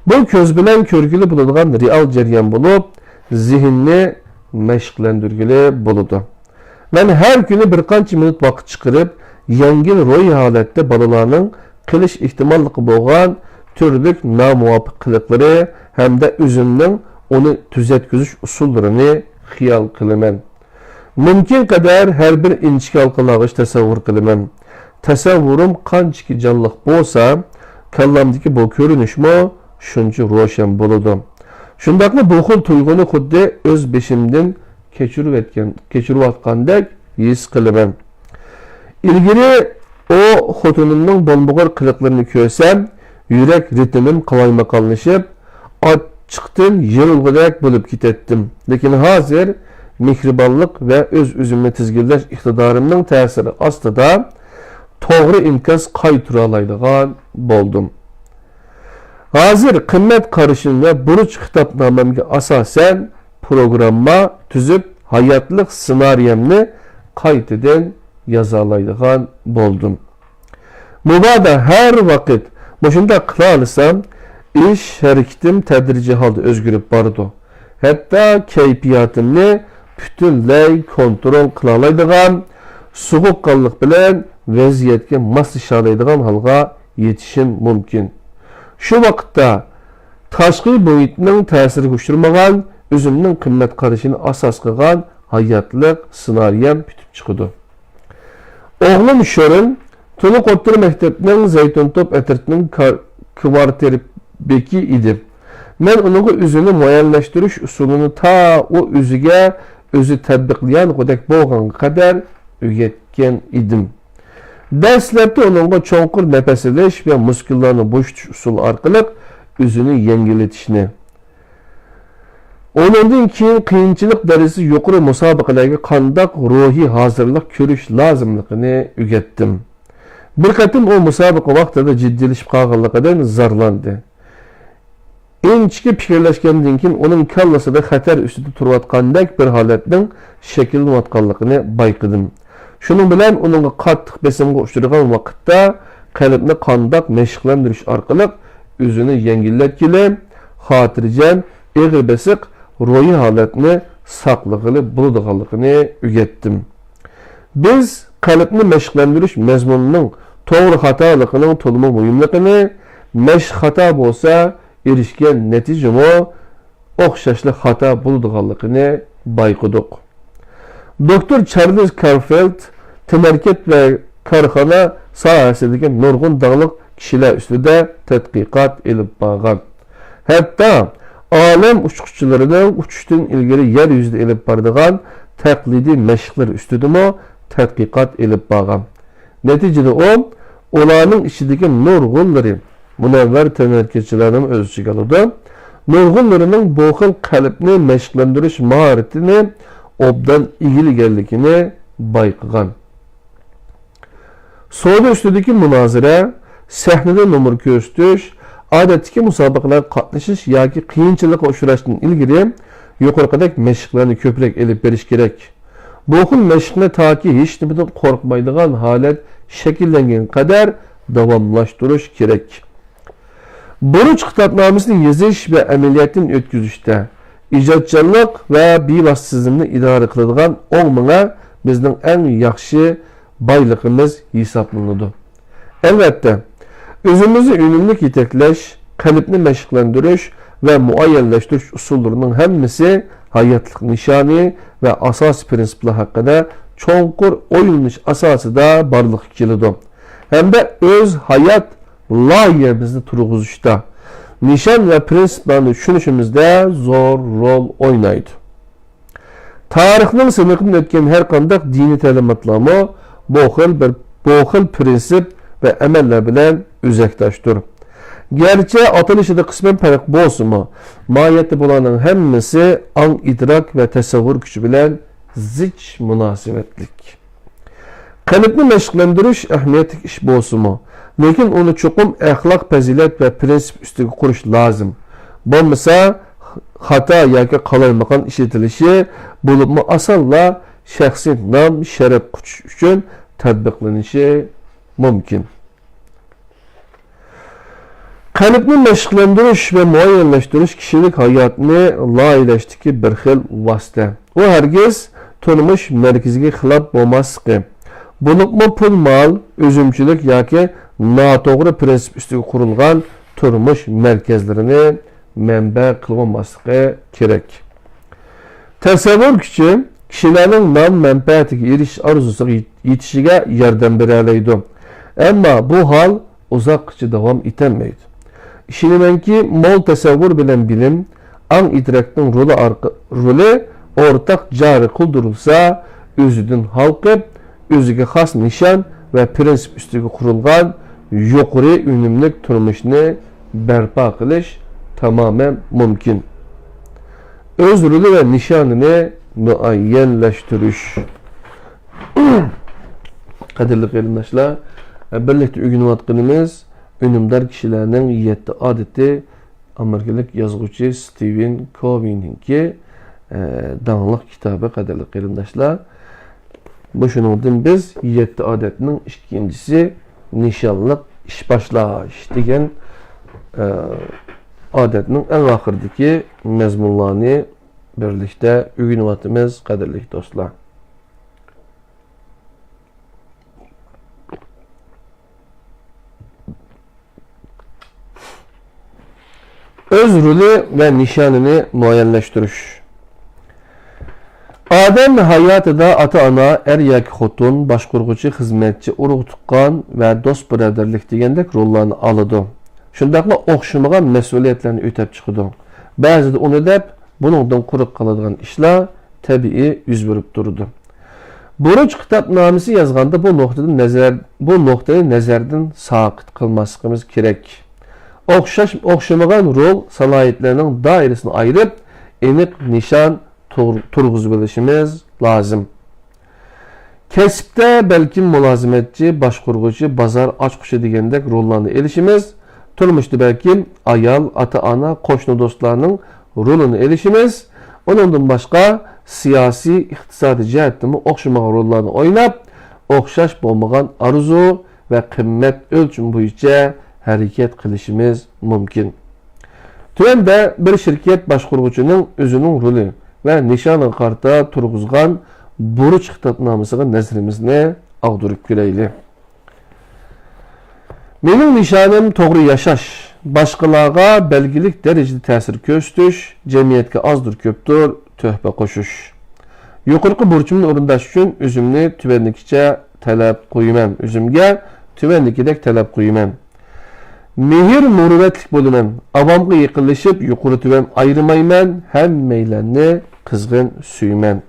بۇ كۆز بىلەن كۆرگىلى بولىدىغان رېئال جەريان بولۇپ، زېھىننى مەشىقلەندۈرگىلى بولىدۇ. مەن ھەر كۈنى بىر قانچە مىنۇت ۋاقىت چىقىرىپ، يەڭگىل روھىي ھالەتتە بالىلارنىڭ قىلىش ئېھتىماللىقى بولغان تۈرلۈك نامۇۋاپىق قىلىقلىرى ھەمدە ئۆزۈمنىڭ ئۇنى تۈزەتكۈزۈش ئۇسۇللىرىنى خىيال قىلىمەن. مۇمكىن قەدەر ھەر بىر ئىنچىكە ھالقىلانغۇچ تەسەۋۋۇر قىلىمەن. تەسەۋۋۇرۇم قانچىكى جانلىق بولسا، كاللامدىكى بۇ كۆرۈنۈشمۇ شۇنچە روشەن بولىدۇ. شۇنداقلا بۇ خىل تۇيغۇنى خۇددى ئۆز بېشىمدىن كەچۈرۈۋەتكەن، كەچۈرۈۋاتقاندەك ھېس قىلىمەن. ئىلگىرى ئۇ خوتۇنۇمنىڭ بولمىغۇر قىلىقلىرىنى كۆرسەم، يۈرەك رىتىمىم قالايمىقانلىشىپ، ئاچچىقتىن يىرىلغۇدەك بولۇپ كېتەتتىم. لېكىن ھازىر مېھرىبانلىق ۋە ئۆز-ئۆزۈمنى تىزگىنلەش ئىقتىدارىمنىڭ تەسىرى ئاستىدا توغرا ئىنكاس قايتۇرالايدىغان بولدۇم. ھازىر قىممەت قارىشىم ۋە بۇرچ خىتابنامەمگە ئاساسەن پروگرامما تۈزۈپ، ھاياتلىق سېنارىيەمنى قايتىدىن يازالايدىغان بولدۇم. مۇبادا ھەر ۋاقىت مۇشۇنداق قىلالىسام، ئىش ھەرىكىتىم تەدرىجىي ھالدا ئۆزگىرىپ بارىدۇ. ھەتتا كەيپىياتىمنى پۈتۈنلەي كونترول قىلالايدىغان، سوغۇققانلىق بىلەن ۋەزىيەتكە ماسلىشالايدىغان ھالغا يېتىشىم مۇمكىن. شۇ ۋاقىتتا تاشقى مۇھىتنىڭ تەسىرىگە ئۇچرىمىغان، ئۆزۈمنىڭ قىممەت قارىشىنى ئاساس قىلغان ھاياتلىق سېنارىيەم پۈتۈپ چىقىدۇ. ئوغلۇم شۆرۈن تولۇق ئوتتۇرا مەكتەپنىڭ زەيتۇن توپ ئەترىتىنىڭ كار-، كۋارتىربېكى ئىدى. مەن ئۇنىڭغا ئۆزىنى مۇئەييەنلەشتۈرۈش ئۇسۇلىنى تا ئۇ ئۆزىگە ئۆزى تەتبىقلىيالىغۇدەك بولغانغا قەدەر ئۆگەتكەن ئىدىم. دەسلەپتە ئۇنىڭغا چوڭقۇر نەپەس ئېلىش ۋە مۇسكۇللارنى بوشىتىش ئۇسۇلى ئارقىلىق ئۆزىنى يەڭگىللىتىشنى، ئۇنىڭدىن كېيىن قىيىنچىلىق دەرىجىسى يۇقىرى مۇسابىقىلەرگە قانداق روھىي ھازىرلىق كۆرۈش لازىملىقىنى ئۆگەتتىم. بىر قېتىم ئۇ مۇسابىقە ۋاقتىدا جىددىيلىشىپ قالغانلىقىدىن زارلاندى. ئىنچىكە پىكىرلەشكەندىن كېيىن ئۇنىڭ كاللىسىدا خەتەر ئۈستىدە تۇرۇۋاتقاندەك بىر ھالەتنىڭ شەكىللىنىۋاتقانلىقىنى بايقىدىم. شۇنىڭ بىلەن ئۇنىڭغا قاتتىق بېسىمغا ئۇچرىغان ۋاقىتتا قەلبنى قانداق مەشىقلەندۈرۈش ئارقىلىق ئۆزىنى يەڭگىللەتكىلى، خاتىرجەم، ئېغىر بېسىق روھىي ھالەتنى ساقلىغىلى بولىدىغانلىقىنى ئۆگەتتىم. بىز قەلبنى مەشىقلەندۈرۈش مەزمۇنىنىڭ توغرا خاتالىقىنىڭ تولىمۇ مۇھىملىقىنى، مەشىق خاتا بولسا، ئېرىشكەن نەتىجىمۇ ئوخشاشلا خاتا بولىدىغانلىقىنى بايقىدۇق. دوكتور چارلىز كارفېلد تەنھەرىكەت ۋە كارخانا ساھەسىدىكى نۇرغۇن داڭلىق كىشىلەر ئۈستىدە تەتقىقات ئېلىپ بارغان. ھەتتا ئالەم ئۇچقۇچىلىرىنىڭ ئۇچۇشتىن ئىلگىرى يەر يۈزىدە ئېلىپ بارىدىغان تەقلىدىي مەشىقلىرى ئۈستىدىمۇ تەتقىقات ئېلىپ بارغان. نەتىجىدە ئۇ، ئۇلارنىڭ ئىچىدىكى نۇرغۇنلىرى، مۇنەۋۋەر تەنھەرىكەتچىلەرنىمۇ ئۆز ئىچىگە ئالىدۇ، نۇرغۇنلىرىنىڭ بۇ خىل قەلبنى مەشىقلەندۈرۈش ماھارىتىنى ئوبدان ئىگىلىگەنلىكىنى بايقىغان. سودا ئۈستىدىكى مۇنازىرە، سەھنىدە نومۇر كۆرسىتىش، ئادەتتىكى مۇسابىقىلەرگە قاتنىشىش ياكى قىيىنچىلىققا ئۇچراشتىن ئىلگىرى يۇقىرىقىدەك مەشىقلەرنى كۆپرەك ئېلىپ بېرىش كېرەك. بۇ خىل مەشىقنى تاكى ھېچنېمىدىن قورقمايدىغان ھالەت شەكىللەنگەن قەدەر داۋاملاشتۇرۇش كېرەك. بۇرچ خىتابنامىسىنى يېزىش ۋە ئەمەلىيەتتىن ئۆتكۈزۈشتە ئىجادچانلىق ۋە بىۋاسىتىزمنى ئىدارە قىلىدىغان ئوڭ مېڭە بىزنىڭ ئەڭ ياخشى بايلىقىمىز ھېسابلىنىدۇ. ئەلۋەتتە، ئۆزىمىزنى ئۈنۈملۈك يېتەكلەش، قەلبنى مەشىقلەندۈرۈش ۋە مۇئەييەنلەشتۈرۈش ئۇسۇللىرىنىڭ ھەممىسى ھاياتلىق نىشانى ۋە ئاساسىي پىرىنسىپلار ھەققىدە چوڭقۇر ئويلىنىش ئاساسىدا بارلىققا كېلىدۇ ھەمدە ئۆز ھايات لايىھەمىزنى تۇرغۇزۇشتا، نىشان ۋە پىرىنسىپلارنى چۈشىنىشىمىزدە زور رول ئوينايدۇ. تارىخنىڭ سىنىقىدىن ئۆتكەن ھەر قانداق دىنىي تەلىماتلارمۇ بۇ خىل بىر، بۇ خىل پىرىنسىپ ۋە ئەمەللەر بىلەن ئۆزەكداشتۇر. گەرچە ئاتىلىشىدا قىسمەن پەرق بولسىمۇ، ماھىيەتتە بۇلارنىڭ ھەممىسى ئاڭ ئىدراك ۋە تەسەۋۋۇر كۈچى بىلەن زىچ مۇناسىۋەتلىك. قەلبنى مەشىقلەندۈرۈش ئەھمىيەتلىك ئىش بولسىمۇ، لېكىن ئۇنى چوقۇم ئەخلاق، پەزىلەت ۋە پىرىنسىپ ئۈستىگە قۇرۇش لازىم. بولمىسا، خاتا ياكى قالايمىقان ئىشلىتىلىشى، بولۇپمۇ ئاسانلا شەخسىي نام، شەرەپ قۇچۇش ئۈچۈن تەتبىقلىنىشى مۇمكىن. قەلبنى مەشىقلەندۈرۈش ۋە مۇئەييەنلەشتۈرۈش كىشىلىك ھاياتنى لايىھەلەشتىكى بىر خىل ۋاسىتە. ئۇ ھەرگىز تۇرمۇش مەركىزىگە خىلاپ بولماسلىقى، بولۇپمۇ پۇل، مال، ئۈزۈمچىلىك ياكى ناتوغرا پىرىنسىپ ئۈستىگە قۇرۇلغان تۇرمۇش مەركەزلىرىنى مەنبە قىلىۋالماسلىقى كېرەك. تەسەۋۋۇر كۈچى كىشىلەرنىڭ نام مەنپەئەتىگە ئېرىشىش ئارزۇسىغا يېت-، يېتىشىگە ياردەم بېرەلەيدۇ. ئەمما بۇ ھال ئۇزاققىچە داۋام ئېتەلمەيدۇ. ئىشىنىمەنكى، مول تەسەۋۋۇر بىلەن بىلىم، ئاڭ ئىدراكنىڭ رولى ئارقا-، رولى ئورتاق جارى قىلدۇرۇلسا، ئۆزىدىن ھالقىپ، ئۆزىگە خاس نىشان ۋە پىرىنسىپ ئۈستىگە قۇرۇلغان يۇقىرى ئۈنۈملۈك تۇرمۇشنى بەرپا قىلىش تامامەن مۇمكىن. ئۆز رولى ۋە نىشانىنى مۇئەييەنلەشتۈرۈش. قەدىرلىك قېرىنداشلار، بىرلىكتە ئۆگىنىۋاتقىنىمىز ئۈنۈمدار كىشىلەرنىڭ يەتتە ئادىتى، ئامېرىكىلىق يازغۇچى ستىۋېن كوۋىنىڭكى، ئە، داڭلىق كىتابى، قەدىرلىك قېرىنداشلار. مۇشۇنىڭدىن بىز يەتتە ئادەتنىڭ ئىككىنچىسى، نىشانلىق ئىش باشلاش دېگەن، ئە، ئادەتنىڭ ئەڭ ئاخىرىدىكى مەزمۇنلارنى بىرلىكتە ئۆگىنىۋاتىمىز، قەدىرلىك دوستلار. ئۆز رولى ۋە نىشانىنى مۇئەييەنلەشتۈرۈش. ئادەم ھاياتىدا ئاتا-ئانا، ئەر ياكى خوتۇن، باشقۇرغۇچى، خىزمەتچى، ئۇرۇق-تۇغقان ۋە دوست-بۇرادەرلىك دېگەندەك روللارنى ئالىدۇ. شۇنداقلا ئوخشىمىغان مەسئۇلىيەتلەرنى ئۆتەپ چىقىدۇ. بەزىدە ئۇنى دەپ، بۇنىڭدىن قۇرۇق قالىدىغان ئىشلار تەبىئىي يۈز بېرىپ تۇرىدۇ. بۇرچ كىتابنامىسى يازغاندا بۇ نۇقتىدىن نەزەر، بۇ نۇقتىنى نەزەردىن ساقىت قىلماسلىقىمىز كېرەك. ئوخشاش، ئوخشىمىغان رول سالاھىيەتلەرنىڭ دائىرىسىنى ئايرىپ، ئېنىق نىشان تۇر-، تۇرغۇزۇۋېلىشىمىز لازىم. كەسىپتە بەلكىم مۇلازىمەتچى، باشقۇرغۇچى، بازار ئاچقۇچى دېگەندەك روللارنى ئېلىشىمىز، تۇرمۇشتا بەلكىم ئايال، ئاتا-ئانا، قوشنا دوستلارنىڭ رولىنى ئېلىشىمىز، ئۇنىڭدىن باشقا سىياسىي، ئىقتىسادىي جەھەتتىمۇ ئوخشىمىغان روللارنى ئويناپ، ئوخشاش بولمىغان ئارزۇ ۋە قىممەت ئۆلچىمى بويىچە ھەرىكەت قىلىشىمىز مۇمكىن. تۆۋەندە بىر شىركەت باشقۇرغۇچىنىڭ ئۆزىنىڭ رولى ۋە نىشانىغا قارىتا تۇرغۇزغان بۇرچ خىتابنامىسىغا نەزىرىمىزنى ئاغدۇرۇپ كۆرەيلى. مېنىڭ نىشانىم توغرا ياشاش، باشقىلارغا بەلگىلىك دەرىجىدە تەسىر كۆرسىتىش، جەمئىيەتكە ئازدۇر كۆپتۇر تۆھپە قوشۇش. يۇقىرىقى بۇرچۇمنى ئورۇنداش ئۈچۈن ئۆزۈمنى تۆۋەندىكىچە تەلەپ قويىمەن، ئۆزۈمگە تۆۋەندىكىدەك تەلەپ قويىمەن. مېھىر-مۇرۇۋۋەتلىك بولىمەن، ئاۋامغا يېقىنلىشىپ يۇقىرى-تۆۋەن ئايرىمايمەن، ھەممەيلەننى قىزغىن سۆيىمەن.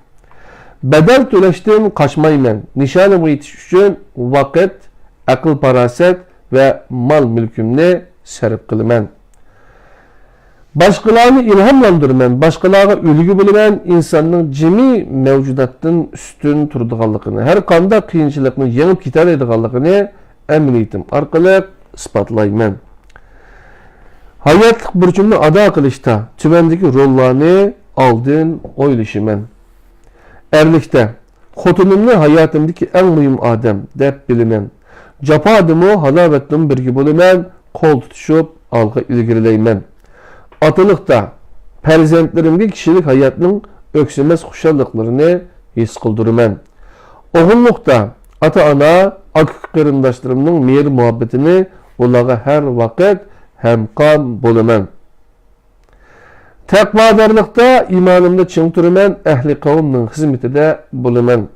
بەدەل تۆلەشتىن قاچمايمەن، نىشانىمغا يېتىش ئۈچۈن ۋاقىت، ئەقىل-پاراسەت ۋە مال-مۈلكۈمنى سەرپ قىلىمەن. باشقىلارنى ئىلھاملاندۇرىمەن، باشقىلارغا ئۈلگە بولىمەن، ئىنساننىڭ جىمى مەۋجۇداتتىن ئۈستۈن تۇرىدىغانلىقىنى، ھەر قانداق قىيىنچىلىقنى يېڭىپ كېتەلەيدىغانلىقىنى ئەمەلىيىتىم ئارقىلىق ئىسپاتلايمەن. ھاياتلىق بۇرچۇمنى ئادا قىلىشتا تۆۋەندىكى روللارنى ئالدىن ئويلىشىمەن. ئەرلىكتە، خوتۇنۇمنى ھاياتىمدىكى ئەڭ مۇھىم ئادەم دەپ بىلىمەن. جاپادىمۇ، ھالاۋەتتىمۇ بىرگە بولىمەن، قول تۇتۇشۇپ ئالغا ئىلگىرىلەيمەن. ئاتىلىقتا، پەرزەنتلىرىمگە كىشىلىك ھاياتنىڭ ئۆكسىمەس خۇشاللىقلىرىنى ھېس قىلدۇرىمەن. ئوغۇللۇقتا، ئاتا-ئانا، ئاكا-ئۇكا قېرىنداشلىرىمنىڭ مېھىر-مۇھەببىتىنى ئۇلارغا ھەر ۋاقىت ھەمقان بولىمەن. تەقۋادارلىقتا ئىمانىمدا چىڭ تۇرىمەن، ئەھلى قەۋمنىڭ خىزمىتىدە بولىمەن.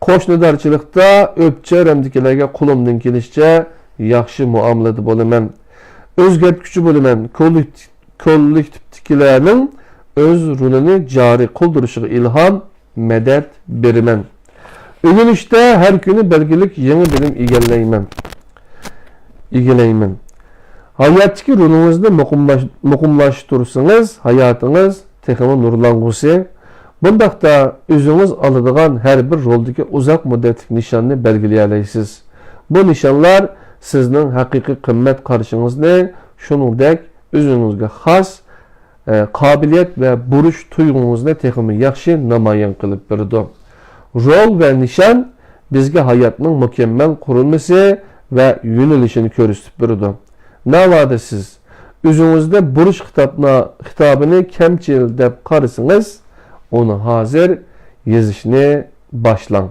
قوشنىدارچىلىقتا ئۆپچە-ئارامدىكىلەرگە قولۇمدىن كېلىشىچە ياخشى مۇئامىلىدە بولىمەن. ئۆزگەرتكۈچى بولىمەن. كوللېكتىپ-، كوللېكتىپتىكىلەرنىڭ ئۆز رولىنى جارى قىلدۇرۇشىغا ئىلھام، مەدەت بېرىمەن. ئۆگىنىشتە ھەر كۈنى بەلگىلىك يېڭى بىلىم ئىگىلەيمەن. ئىگىلەيمەن. ھاياتتىكى رولىڭىزنى مۇقىملاش-، مۇقىملاشتۇرسىڭىز، ھاياتىڭىز تېخىمۇ نۇرلانغۇسى. بۇنداقتا ئۆزىڭىز ئالىدىغان ھەر بىر رولدىكى ئۇزاق مۇددەتلىك نىشاننى بەلگىلىيەلەيسىز. بۇ نىشانلار سىزنىڭ ھەقىقىي قىممەت قارىشىڭىزنى، شۇنىڭدەك ئۆزىڭىزگە خاس ئە، قابىلىيەت ۋە بۇرچ تۇيغۇڭىزنى تېخىمۇ ياخشى نامايان قىلىپ بېرىدۇ. رول ۋە نىشان بىزگە ھاياتنىڭ مۇكەممەل قۇرۇلمىسى ۋە يۆنىلىشىنى كۆرسىتىپ بېرىدۇ. ناۋادا سىز ئۆزىڭىزدە بۇرچ خىتابنا-، خىتابىنى كەمچىل دەپ قارىسىڭىز، ئۇنى ھازىر يېزىشنى باشلاڭ.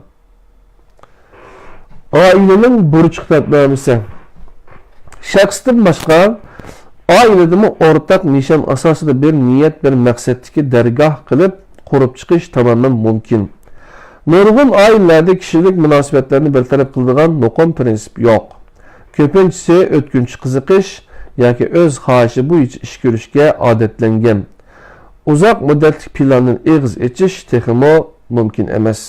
ئائىلىنىڭ بۇرچ خىتابنامىسى. شەخستىن باشقا، ئائىلىدىمۇ ئورتاق نىشان ئاساسىدا بىر نىيەت، بىر مەقسەتتىكى دەرگاھ قىلىپ قۇرۇپ چىقىش تامامەن مۇمكىن. نۇرغۇن ئائىلىلەردە كىشىلىك مۇناسىۋەتلەرنى بىر تەرەپ قىلىدىغان مۇقىم پىرىنسىپ يوق. كۆپىنچىسى ئۆتكۈنچى قىزىقىش ياكى ئۆز خاھىشى بويىچە ئىش كۆرۈشكە ئادەتلەنگەن. ئۇزاق مۇددەتلىك پىلاندىن ئېغىز ئېچىش تېخىمۇ مۇمكىن ئەمەس.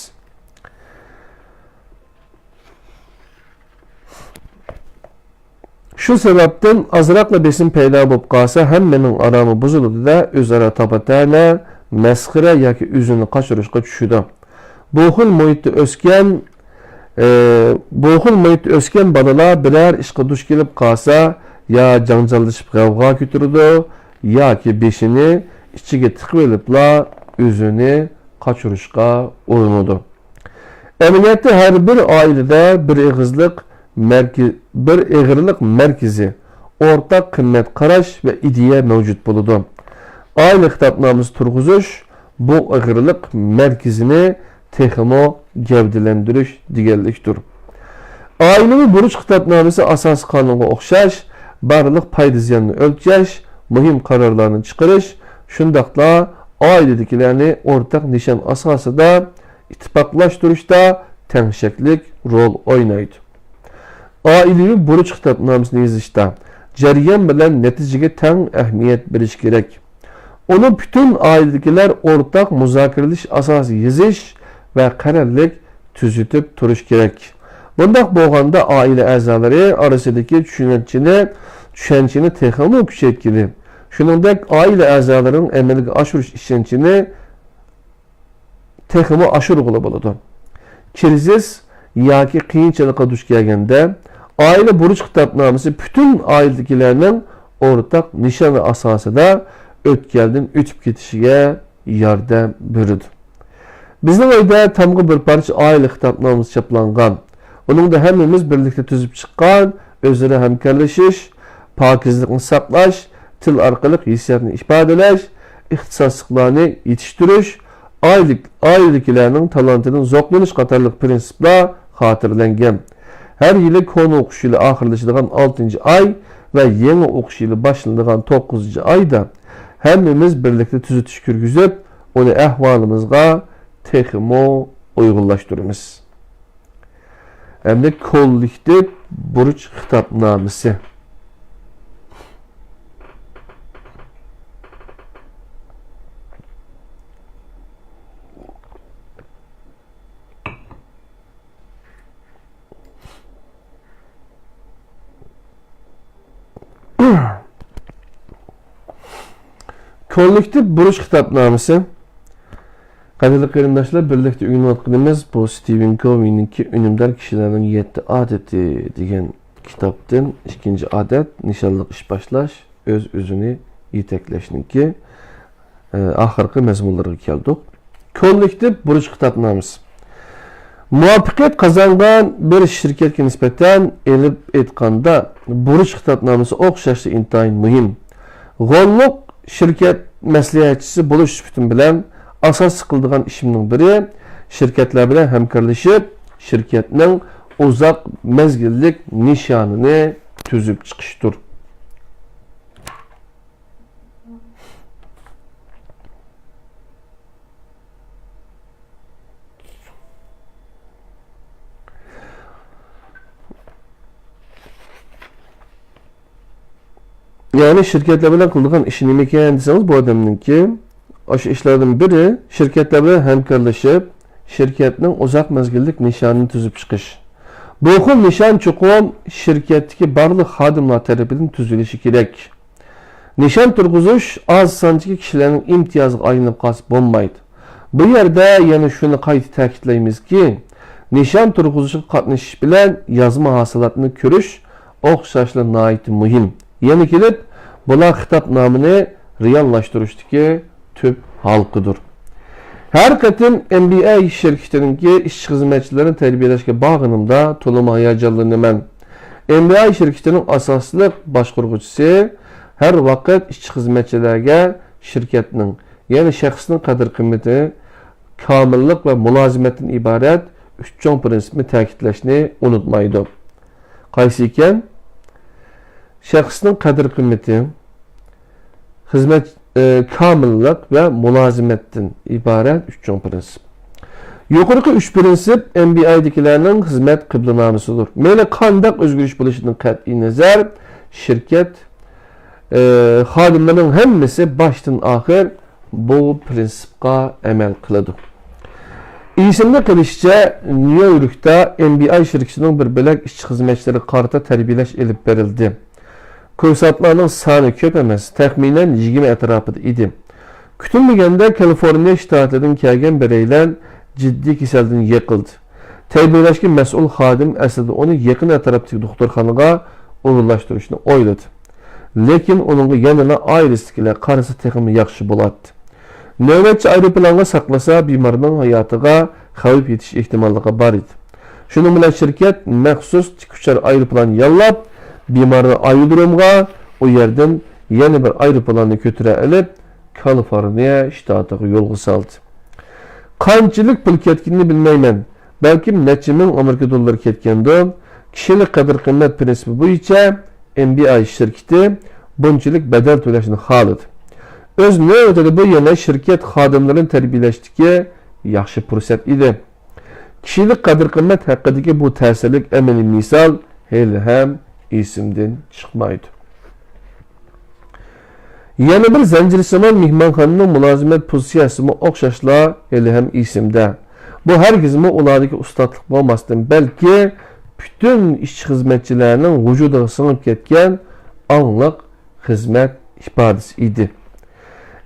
شۇ سەۋەبتىن ئازراقلا بېسىم پەيدا بولۇپ قالسا، ھەممىنىڭ ئارامى بۇزۇلىدۇ-دە، ئۆزئارا تاپا-تەنە، مەسخىرە ياكى ئۆزىنى قاچۇرۇشقا چۈشىدۇ. بۇ خىل مۇھىتتا ئۆسكەن، ئى، بۇ خىل مۇھىتتا ئۆسكەن بالىلار بىرەر ئىشقا دۇچ كېلىپ قالسا، يا جاڭجاللىشىپ غەۋغا كۆتۈرىدۇ، ياكى بېشىنى ئىچىگە تىقىۋېلىپلا ئۆزىنى قاچۇرۇشقا ئۇرۇنىدۇ. ئەمەلىيەتتە ھەر بىر ئائىلىدە بىر ئېغىزلىق مەركە-، بىر ئېغىرلىق مەركىزى، ئورتاق قىممەت قاراش ۋە ئىدىيە مەۋجۇت بولىدۇ. ئائىلە خىتابنامىسى تۇرغۇزۇش بۇ ئېغىرلىق مەركىزىنى تېخىمۇ گەۋدىلەندۈرۈش دېگەنلىكتۇر. ئائىلىۋى بۇرچ خىتابنامىسى ئاساسىي قانۇنغا ئوخشاش بارلىق پايدا-زىياننى ئۆلچەش، مۇھىم قارارلارنى چىقىرىش، شۇنداقلا ئائىلىدىكىلەرنى ئورتاق نىشان ئاساسىدا ئىتتىپاقلاشتۇرۇشتا تەڭشەكلىك رول ئوينايدۇ. ئائىلىۋى بۇرچ خىتابنامىسىنى يېزىشتا جەريان بىلەن نەتىجىگە تەڭ ئەھمىيەت بېرىش كېرەك. ئۇنى پۈتۈن ئائىلىدىكىلەر ئورتاق مۇزاكىرىلىشىش ئاساسىدا يېزىش ۋە قەرەللىك تۈزىتىپ تۇرۇش كېرەك. بۇنداق بولغاندا ئائىلە ئەزالىرى ئارىسىدىكى چۈشەنچىنى، چۈشەنچىنى تېخىمۇ كۈچەيتكىلى، شۇنىڭدەك ئائىلە ئەزالىرىنىڭ ئەمەلگە ئاشۇرۇش ئىشەنچىنى تېخىمۇ ئاشۇرغىلى بولىدۇ. كىرىزىس ياكى قىيىنچىلىققا دۇچ كەلگەندە، ئائىلە بۇرچ خىتابنامىسى پۈتۈن ئائىلىدىكىلەرنىڭ ئورتاق نىشانى ئاساسىدا ئۆتكەلدىن ئۆتۈپ كېتىشىگە ياردەم بېرىدۇ. بىزنىڭ ئۆيدە تامغا بىر پارچە ئائىلە خىتابنامىسى چاپلانغان. ئۇنىڭدا ھەممىمىز بىرلىكتە تۈزۈپ چىققان ئۆزئارا ھەمكارلىشىش، پاكىزلىقنى ساقلاش، تىل ئارقىلىق ھېسسىياتنى ئىپادىلەش، ئىختىساسلىقلارنى يېتىشتۈرۈش، ئائىلە-، ئائىلىدىكىلەرنىڭ تالانتىدىن زوقلىنىش قاتارلىق پىرىنسىپلار خاتىرىلەنگەن. ھەر يىلى كونا ئوقۇش يىلى ئاخىرلىشىدىغان ئالتىنچى ئاي ۋە يېڭى ئوقۇش يىلى باشلىنىدىغان توققۇزىنچى ئايدا ھەممىمىز بىرلىكتە تۈزىتىش كىرگۈزۈپ، ئۇنى ئەھۋالىمىزغا تېخىمۇ ئۇيغۇنلاشتۇرىمىز. ھەمدە كوللېكتىپ بۇرچ خىتابنامىسى. كوللېكتىپ بۇرچ خىتابنامىسى. قەدىرلىك قېرىنداشلار، بىرلىكتە ئۆگىنىۋاتقىنىمىز بۇ ستىۋېن كوۋېنىڭكى ئۈنۈمدار كىشىلەرنىڭ يەتتە ئادىتى دېگەن كىتابتىن ئىككىنچى ئادەت، نىشانلىق ئىش باشلاش، ئۆز-ئۆزىنى يېتەكلەشنىڭكى، ئە، ئاخىرقى مەزمۇنلىرىغا كەلدۇق. كوللېكتىپ بۇرچ خىتابنامىسى. مۇۋەپپەقىيەت قازانغان بىر شىركەتكە نىسبەتەن ئېلىپ ئېيتقاندا، بۇرچ خىتابنامىسى ئوخشاشلا ئىنتايىن مۇھىم. غوللۇق شىركەت مەسلىھەتچىسى بولۇش سۈپىتىم بىلەن ئاساسلىق قىلىدىغان ئىشىمنىڭ بىرى، شىركەتلەر بىلەن ھەمكارلىشىپ، شىركەتنىڭ ئۇزاق مەزگىللىك نىشانىنى تۈزۈپ چىقىشتۇر. يەنى شىركەتلەر بىلەن قىلىدىغان ئىشى نېمىكەن دېسىڭىز، بۇ ئادەمنىڭكى ئاشۇ ئىشلاردىن بىرى شىركەتلەر بىلەن ھەمكارلىشىپ، شىركەتنىڭ ئۇزاق مەزگىللىك نىشانىنى تۈزۈپ چىقىش. بۇ خىل نىشان چوقۇم شىركەتتىكى بارلىق خادىملار تەرىپىدىن تۈزۈلۈشى كېرەك. نىشان تۇرغۇزۇش ئاز ساندىكى كىشىلەرنىڭ ئىمتىيازىغا ئايلىنىپ قالسا بولمايدۇ. بۇ يەردە يەنە شۇنى قايتا تەكىتلەيمىزكى، نىشان تۇرغۇزۇشقا قاتنىشىش بىلەن يازما ھاسىلاتنى كۆرۈش ئوخشاشلا ناھايىتى مۇھىم. يەنە كېلىپ، بۇلار خىتابنامىنى رېئاللاشتۇرۇشتىكى تۈپ ھالقىدۇر. ھەر قېتىم ئېم بى ئاي شىركىتىنىڭكى ئىشچى-خىزمەتچىلىرىنى تەربىيەلەشكە بارغىنىمدا تولىمۇ ھاياجانلىنىمەن. ئېم بى ئاي شىركىتىنىڭ ئاساسلىق باشقۇرغۇچىسى ھەر ۋاقىت ئىشچى-خىزمەتچىلەرگە شىركەتنىڭ، يەنى شەخسنىڭ قەدىر-قىممىتى، كامىللىق ۋە مۇلازىمەتتىن ئىبارەت ئۈچ چوڭ پىرىنسىپنى تەكىتلەشنى ئۇنتۇمايدۇ. قايسى ئىكەن؟ شەخسنىڭ قەدىر-قىممىتى، خىزمەت، ئى، كامىللىق ۋە مۇلازىمەتتىن ئىبارەت ئۈچ چوڭ پىرىنسىپ. يۇقىرىقى ئۈچ پىرىنسىپ ئېم بى ئايدىكىلەرنىڭ خىزمەت قىبلىنامىسىدۇر. مەيلى قانداق ئۆزگىرىش بولۇشىدىن قەتئىينەزەر، شىركەت، ئى، خادىملىرىنىڭ ھەممىسى باشتىن ئاخىر بۇ پىرىنسىپقا ئەمەل قىلىدۇ. ئېسىمدە قېلىشىچە، نيۇ يوركتا ئېم بى ئاي شىركىتىنىڭ بىر بۆلەك ئىشچى-خىزمەتچىلىرىگە قارىتا تەربىيەلەش ئېلىپ بېرىلدى. كۇرسانتلارنىڭ سانى كۆپ ئەمەس، تەخمىنەن يىگىرمە ئەتراپىدا ئىدى. كۈتۈلمىگەندە كالىفورنىيە شتاتىدىن كەلگەن بىرەيلەن جىددىي كېسەلدىن يىقىلدى. تەربىيەلەشكە مەسئۇل خادىم ئەسلىدە ئۇنى يېقىن ئەتراپتىكى دوختۇرخانىغا ئورۇنلاشتۇرۇشنى ئويلىدى. لېكىن ئۇنىڭغا يەنىلا ئائىلىسىدىكىلەر قارىسا تېخىمۇ ياخشى بولاتتى. نۆۋەتچى ئايروپىلانغا ساقلىسا، بىمارنىڭ ھاياتىغا خەۋپ يېتىش ئېھتىماللىقى بار ئىدى. شۇنىڭ بىلەن شىركەت مەخسۇس تىك ئۇچار ئايروپىلان ياللاپ، بىمارنى ئايرودرومغا، ئۇ يەردىن يەنە بىر ئايروپىلاننى كۆتۈرە ئېلىپ، كالىفورنىيە شتاتىغا يولغا سالدى. قانچىلىك پۇل كەتكىنىنى بىلمەيمەن، بەلكىم نەچچە مىڭ ئامېرىكا دوللىرى كەتكەندۇ. كىشىلىك قەدىر-قىممەت پىرىنسىپى بويىچە ئېم بى ئاي شىركىتى بۇنچىلىك بەدەل تۆلەشنى خالىدى. ئۆز نۆۋىتىدە بۇ يەنە شىركەت خادىملىرىنى تەربىيەلەشتىكى ياخشى پۇرسەت ئىدى. كىشىلىك قەدىر-قىممەت ھەققىدىكى بۇ تەسىرلىك ئەمەلىي مىسال ھېلىھەم ئېسىمدىن چىقمايدۇ. يەنە بىر زەنجىرسىمان مېھمانخانىنىڭ مۇلازىمەت پوزىتسىيەسىمۇ ئوخشاشلا ھېلىھەم ئېسىمدە. بۇ ھەرگىزمۇ ئۇلاردىكى ئۇستاتلىق بولماستىن، بەلكى پۈتۈن ئىشچى-خىزمەتچىلەرنىڭ ۋۇجۇدىغا سىڭىپ كەتكەن ئاڭلىق خىزمەت ئىپادىسى ئىدى.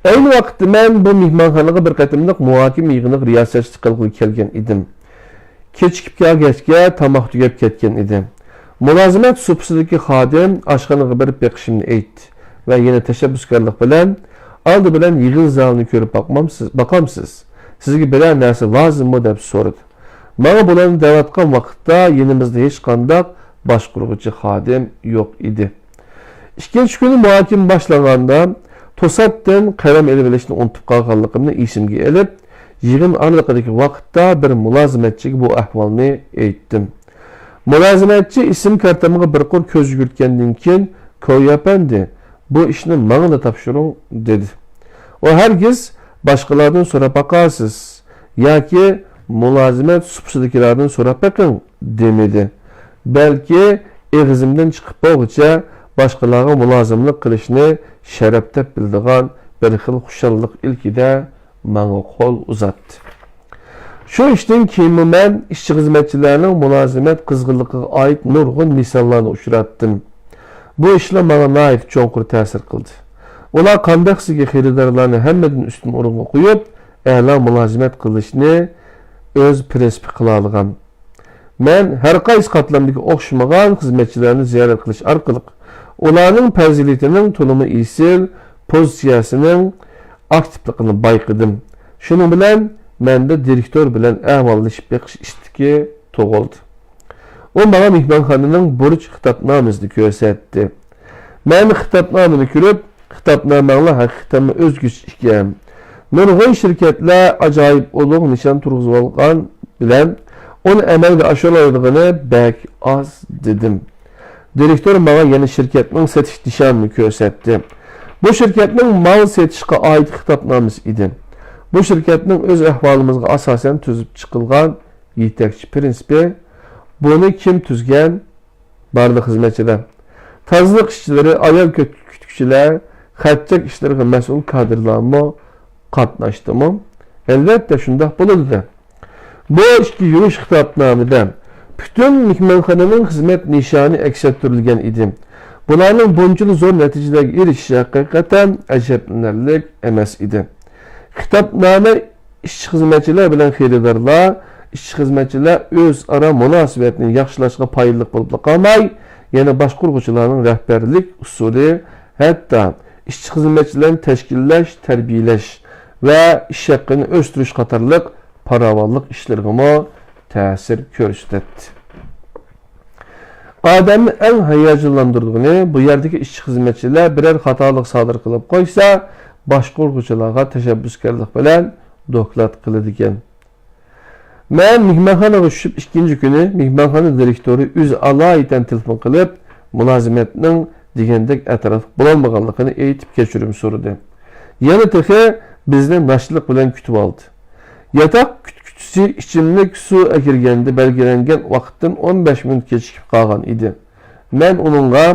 ئەينى ۋاقىتتا مەن بۇ مېھمانخانىغا بىر قېتىملىق مۇھاكىمە يىغىنىغا رىياسەتچىلىك قىلغىلى كەلگەن ئىدىم. كېچىكىپ كەلگەچكە تاماق تۈگەپ كەتكەن ئىدى. مۇلازىمەت سۇپىسىدىكى خادىم ئاشخانىغا بېرىپ بېقىشىمنى ئېيتتى ۋە يەنە تەشەببۇسكارلىق بىلەن، ئالدى بىلەن يىغىن زالىنى كۆرۈپ باقمامسىز، باقامسىز؟ سىزگە بىرەر نەرسە لازىممۇ؟ دەپ سورىدى. ماڭا بۇلارنى دەۋاتقان ۋاقىتتا يېنىمىزدا ھېچقانداق باشقۇرغۇچى خادىم يوق ئىدى. ئىككىنچى كۈنى مۇھاكىمە باشلانغاندا، توساتتىن قەلەم ئېلىۋېلىشنى ئۇنتۇپ قالغانلىقىمنى ئېسىمگە ئېلىپ، يىغىن ئارىلىقىدىكى ۋاقىتتا بىر مۇلازىمەتچىگە بۇ ئەھۋالنى ئېيتتىم. مۇلازىمەتچى ئىسىم كارتامغا بىر قۇر كۆز يۈگۈرتكەندىن كېيىن، كويا ئەپەندى، بۇ ئىشنى ماڭىلا تاپشۇرۇڭ، دېدى. ئۇ ھەرگىز باشقىلاردىن سوراپ باقارسىز ياكى مۇلازىمەت سۇپىسىدىكىلەردىن سوراپ بېقىڭ، دېمىدى. بەلكى ئېغىزىمدىن چىقىپ بولغۇچە باشقىلارغا مۇلازىملىق قىلىشنى شەرەپ دەپ بىلىدىغان بىر خىل خۇشاللىق ئىلكىدە ماڭا قول ئۇزاتتى. شۇ ئىشتىن كېيىنمۇ مەن ئىشچى-خىزمەتچىلەرنىڭ مۇلازىمەت قىزغىنلىقىغا ئائىت نۇرغۇن مىساللارنى ئۇچراتتىم. بۇ ئىشلار ماڭا ناھايىتى چوڭقۇر تەسىر قىلدى. ئۇلار قانداق سىزگە خېرىدارلارنى ھەممىدىن ئۈستۈن ئورۇنغا قويۇپ، ئەلا مۇلازىمەت قىلىشنى ئۆز پىرىنسىپى قىلالىغان. مەن ھەر قايسى قاتلامدىكى ئوخشىمىغان خىزمەتچىلەرنى زىيارەت قىلىش ئارقىلىق، ئۇلارنىڭ پەزىلىتىنىڭ تولىمۇ ئېسىل، پوزىتسىيەسىنىڭ ئاكتىپلىقىنى بايقىدىم. شۇنىڭ بىلەن مەندە دىرېكتور بىلەن ئەھۋاللىشىپ بېقىش ئىستىكى تۇغۇلدى. ئۇ ماڭا مېھمانخانىنىڭ بۇرچ خىتابنامىسىنى كۆرسەتتى. مەن خىتابنامىنى كۆرۈپ، خىتابنامەڭلار ھەقىقەتەنمۇ ئۆزگىچە ئىكەن. نۇرغۇن شىركەتلەر ئاجايىپ ئۇلۇغ نىشان تۇرغۇزۇۋالغان بىلەن، ئۇنى ئەمەلگە ئاشۇرالايدىغىنى بەك ئاز، دېدىم. دىرېكتور ماڭا يەنە شىركەتنىڭ سېتىش نىشانىنى كۆرسەتتى. بۇ شىركەتنىڭ مال سېتىشقا ئائىت خىتابنامىسى ئىدى. بۇ شىركەتنىڭ ئۆز ئەھۋالىمىزغا ئاساسەن تۈزۈپ چىقىلغان يېتەكچى پىرىنسىپى، بۇنى كىم تۈزگەن؟ بارلىق خىزمەتچىلەر، تازىلىق ئىشچىلىرى، ئايال كۈت-، كۈتكۈچىلەر، خەت-چەك ئىشلىرىغا مەسئۇل كادىرلارمۇ قاتناشتىمۇ؟ ئەلۋەتتە، شۇنداق بولىدۇ. بۇ ئىككى يۈرۈش خىتابنامىدە پۈتۈن مېھمانخانىنىڭ خىزمەت نىشانى ئەكس ئەتتۈرۈلگەن ئىدى. بۇلارنىڭ بۇنچىلا زور نەتىجىلەرگە ئېرىشىشى ھەقىقەتەن ئەجەبلىنەرلىك ئەمەس ئىدى. خىتابنامە ئىشچى-خىزمەتچىلەر بىلەن خېرىدارلار، ئىشچى-خىزمەتچىلەر ئۆزئارا مۇناسىۋەتنى ياخشىلاشقا پايدىلىق بولۇپلا قالماي، يەنە باشقۇرغۇچىلارنىڭ رەھبەرلىك ئۇسۇلى، ھەتتا ئىشچى-خىزمەتچىلەرنى تەشكىللەش، تەربىيەلەش ۋە ئىش ھەققىنى ئۆستۈرۈش قاتارلىق پاراۋانلىق ئىشلىرىغىمۇ تەسىر كۆرسىتەتتى. ئادەمنى ئەڭ ھاياجانلاندۇرىدىغىنى، بۇ يەردىكى ئىشچى-خىزمەتچىلەر بىرەر خاتالىق سادىر قىلىپ قويسا، باشقۇرغۇچىلارغا تەشەببۇسكارلىق بىلەن دوكلات قىلىدىكەن. مەن مېھمانخانىغا چۈشۈپ ئىككىنچى كۈنى مېھمانخانا دىرېكتورى ئۆزى ئالايىتەن تېلېفون قىلىپ، مۇلازىمەتنىڭ دېگەندەك ئەتراپلىق بولالمىغانلىقىنى ئېيتىپ كەچۈرۈم سورىدى. يەنە تېخى بىزنى ناشتىلىق بىلەن كۈتۈۋالدى. ياتاق كۈتكۈچىسى ئىچىملىك سۇ ئەكىرگەندە بەلگىلەنگەن ۋاقىتتىن ئون بەش مىنۇت كېچىكىپ قالغان ئىدى. مەن ئۇنىڭغا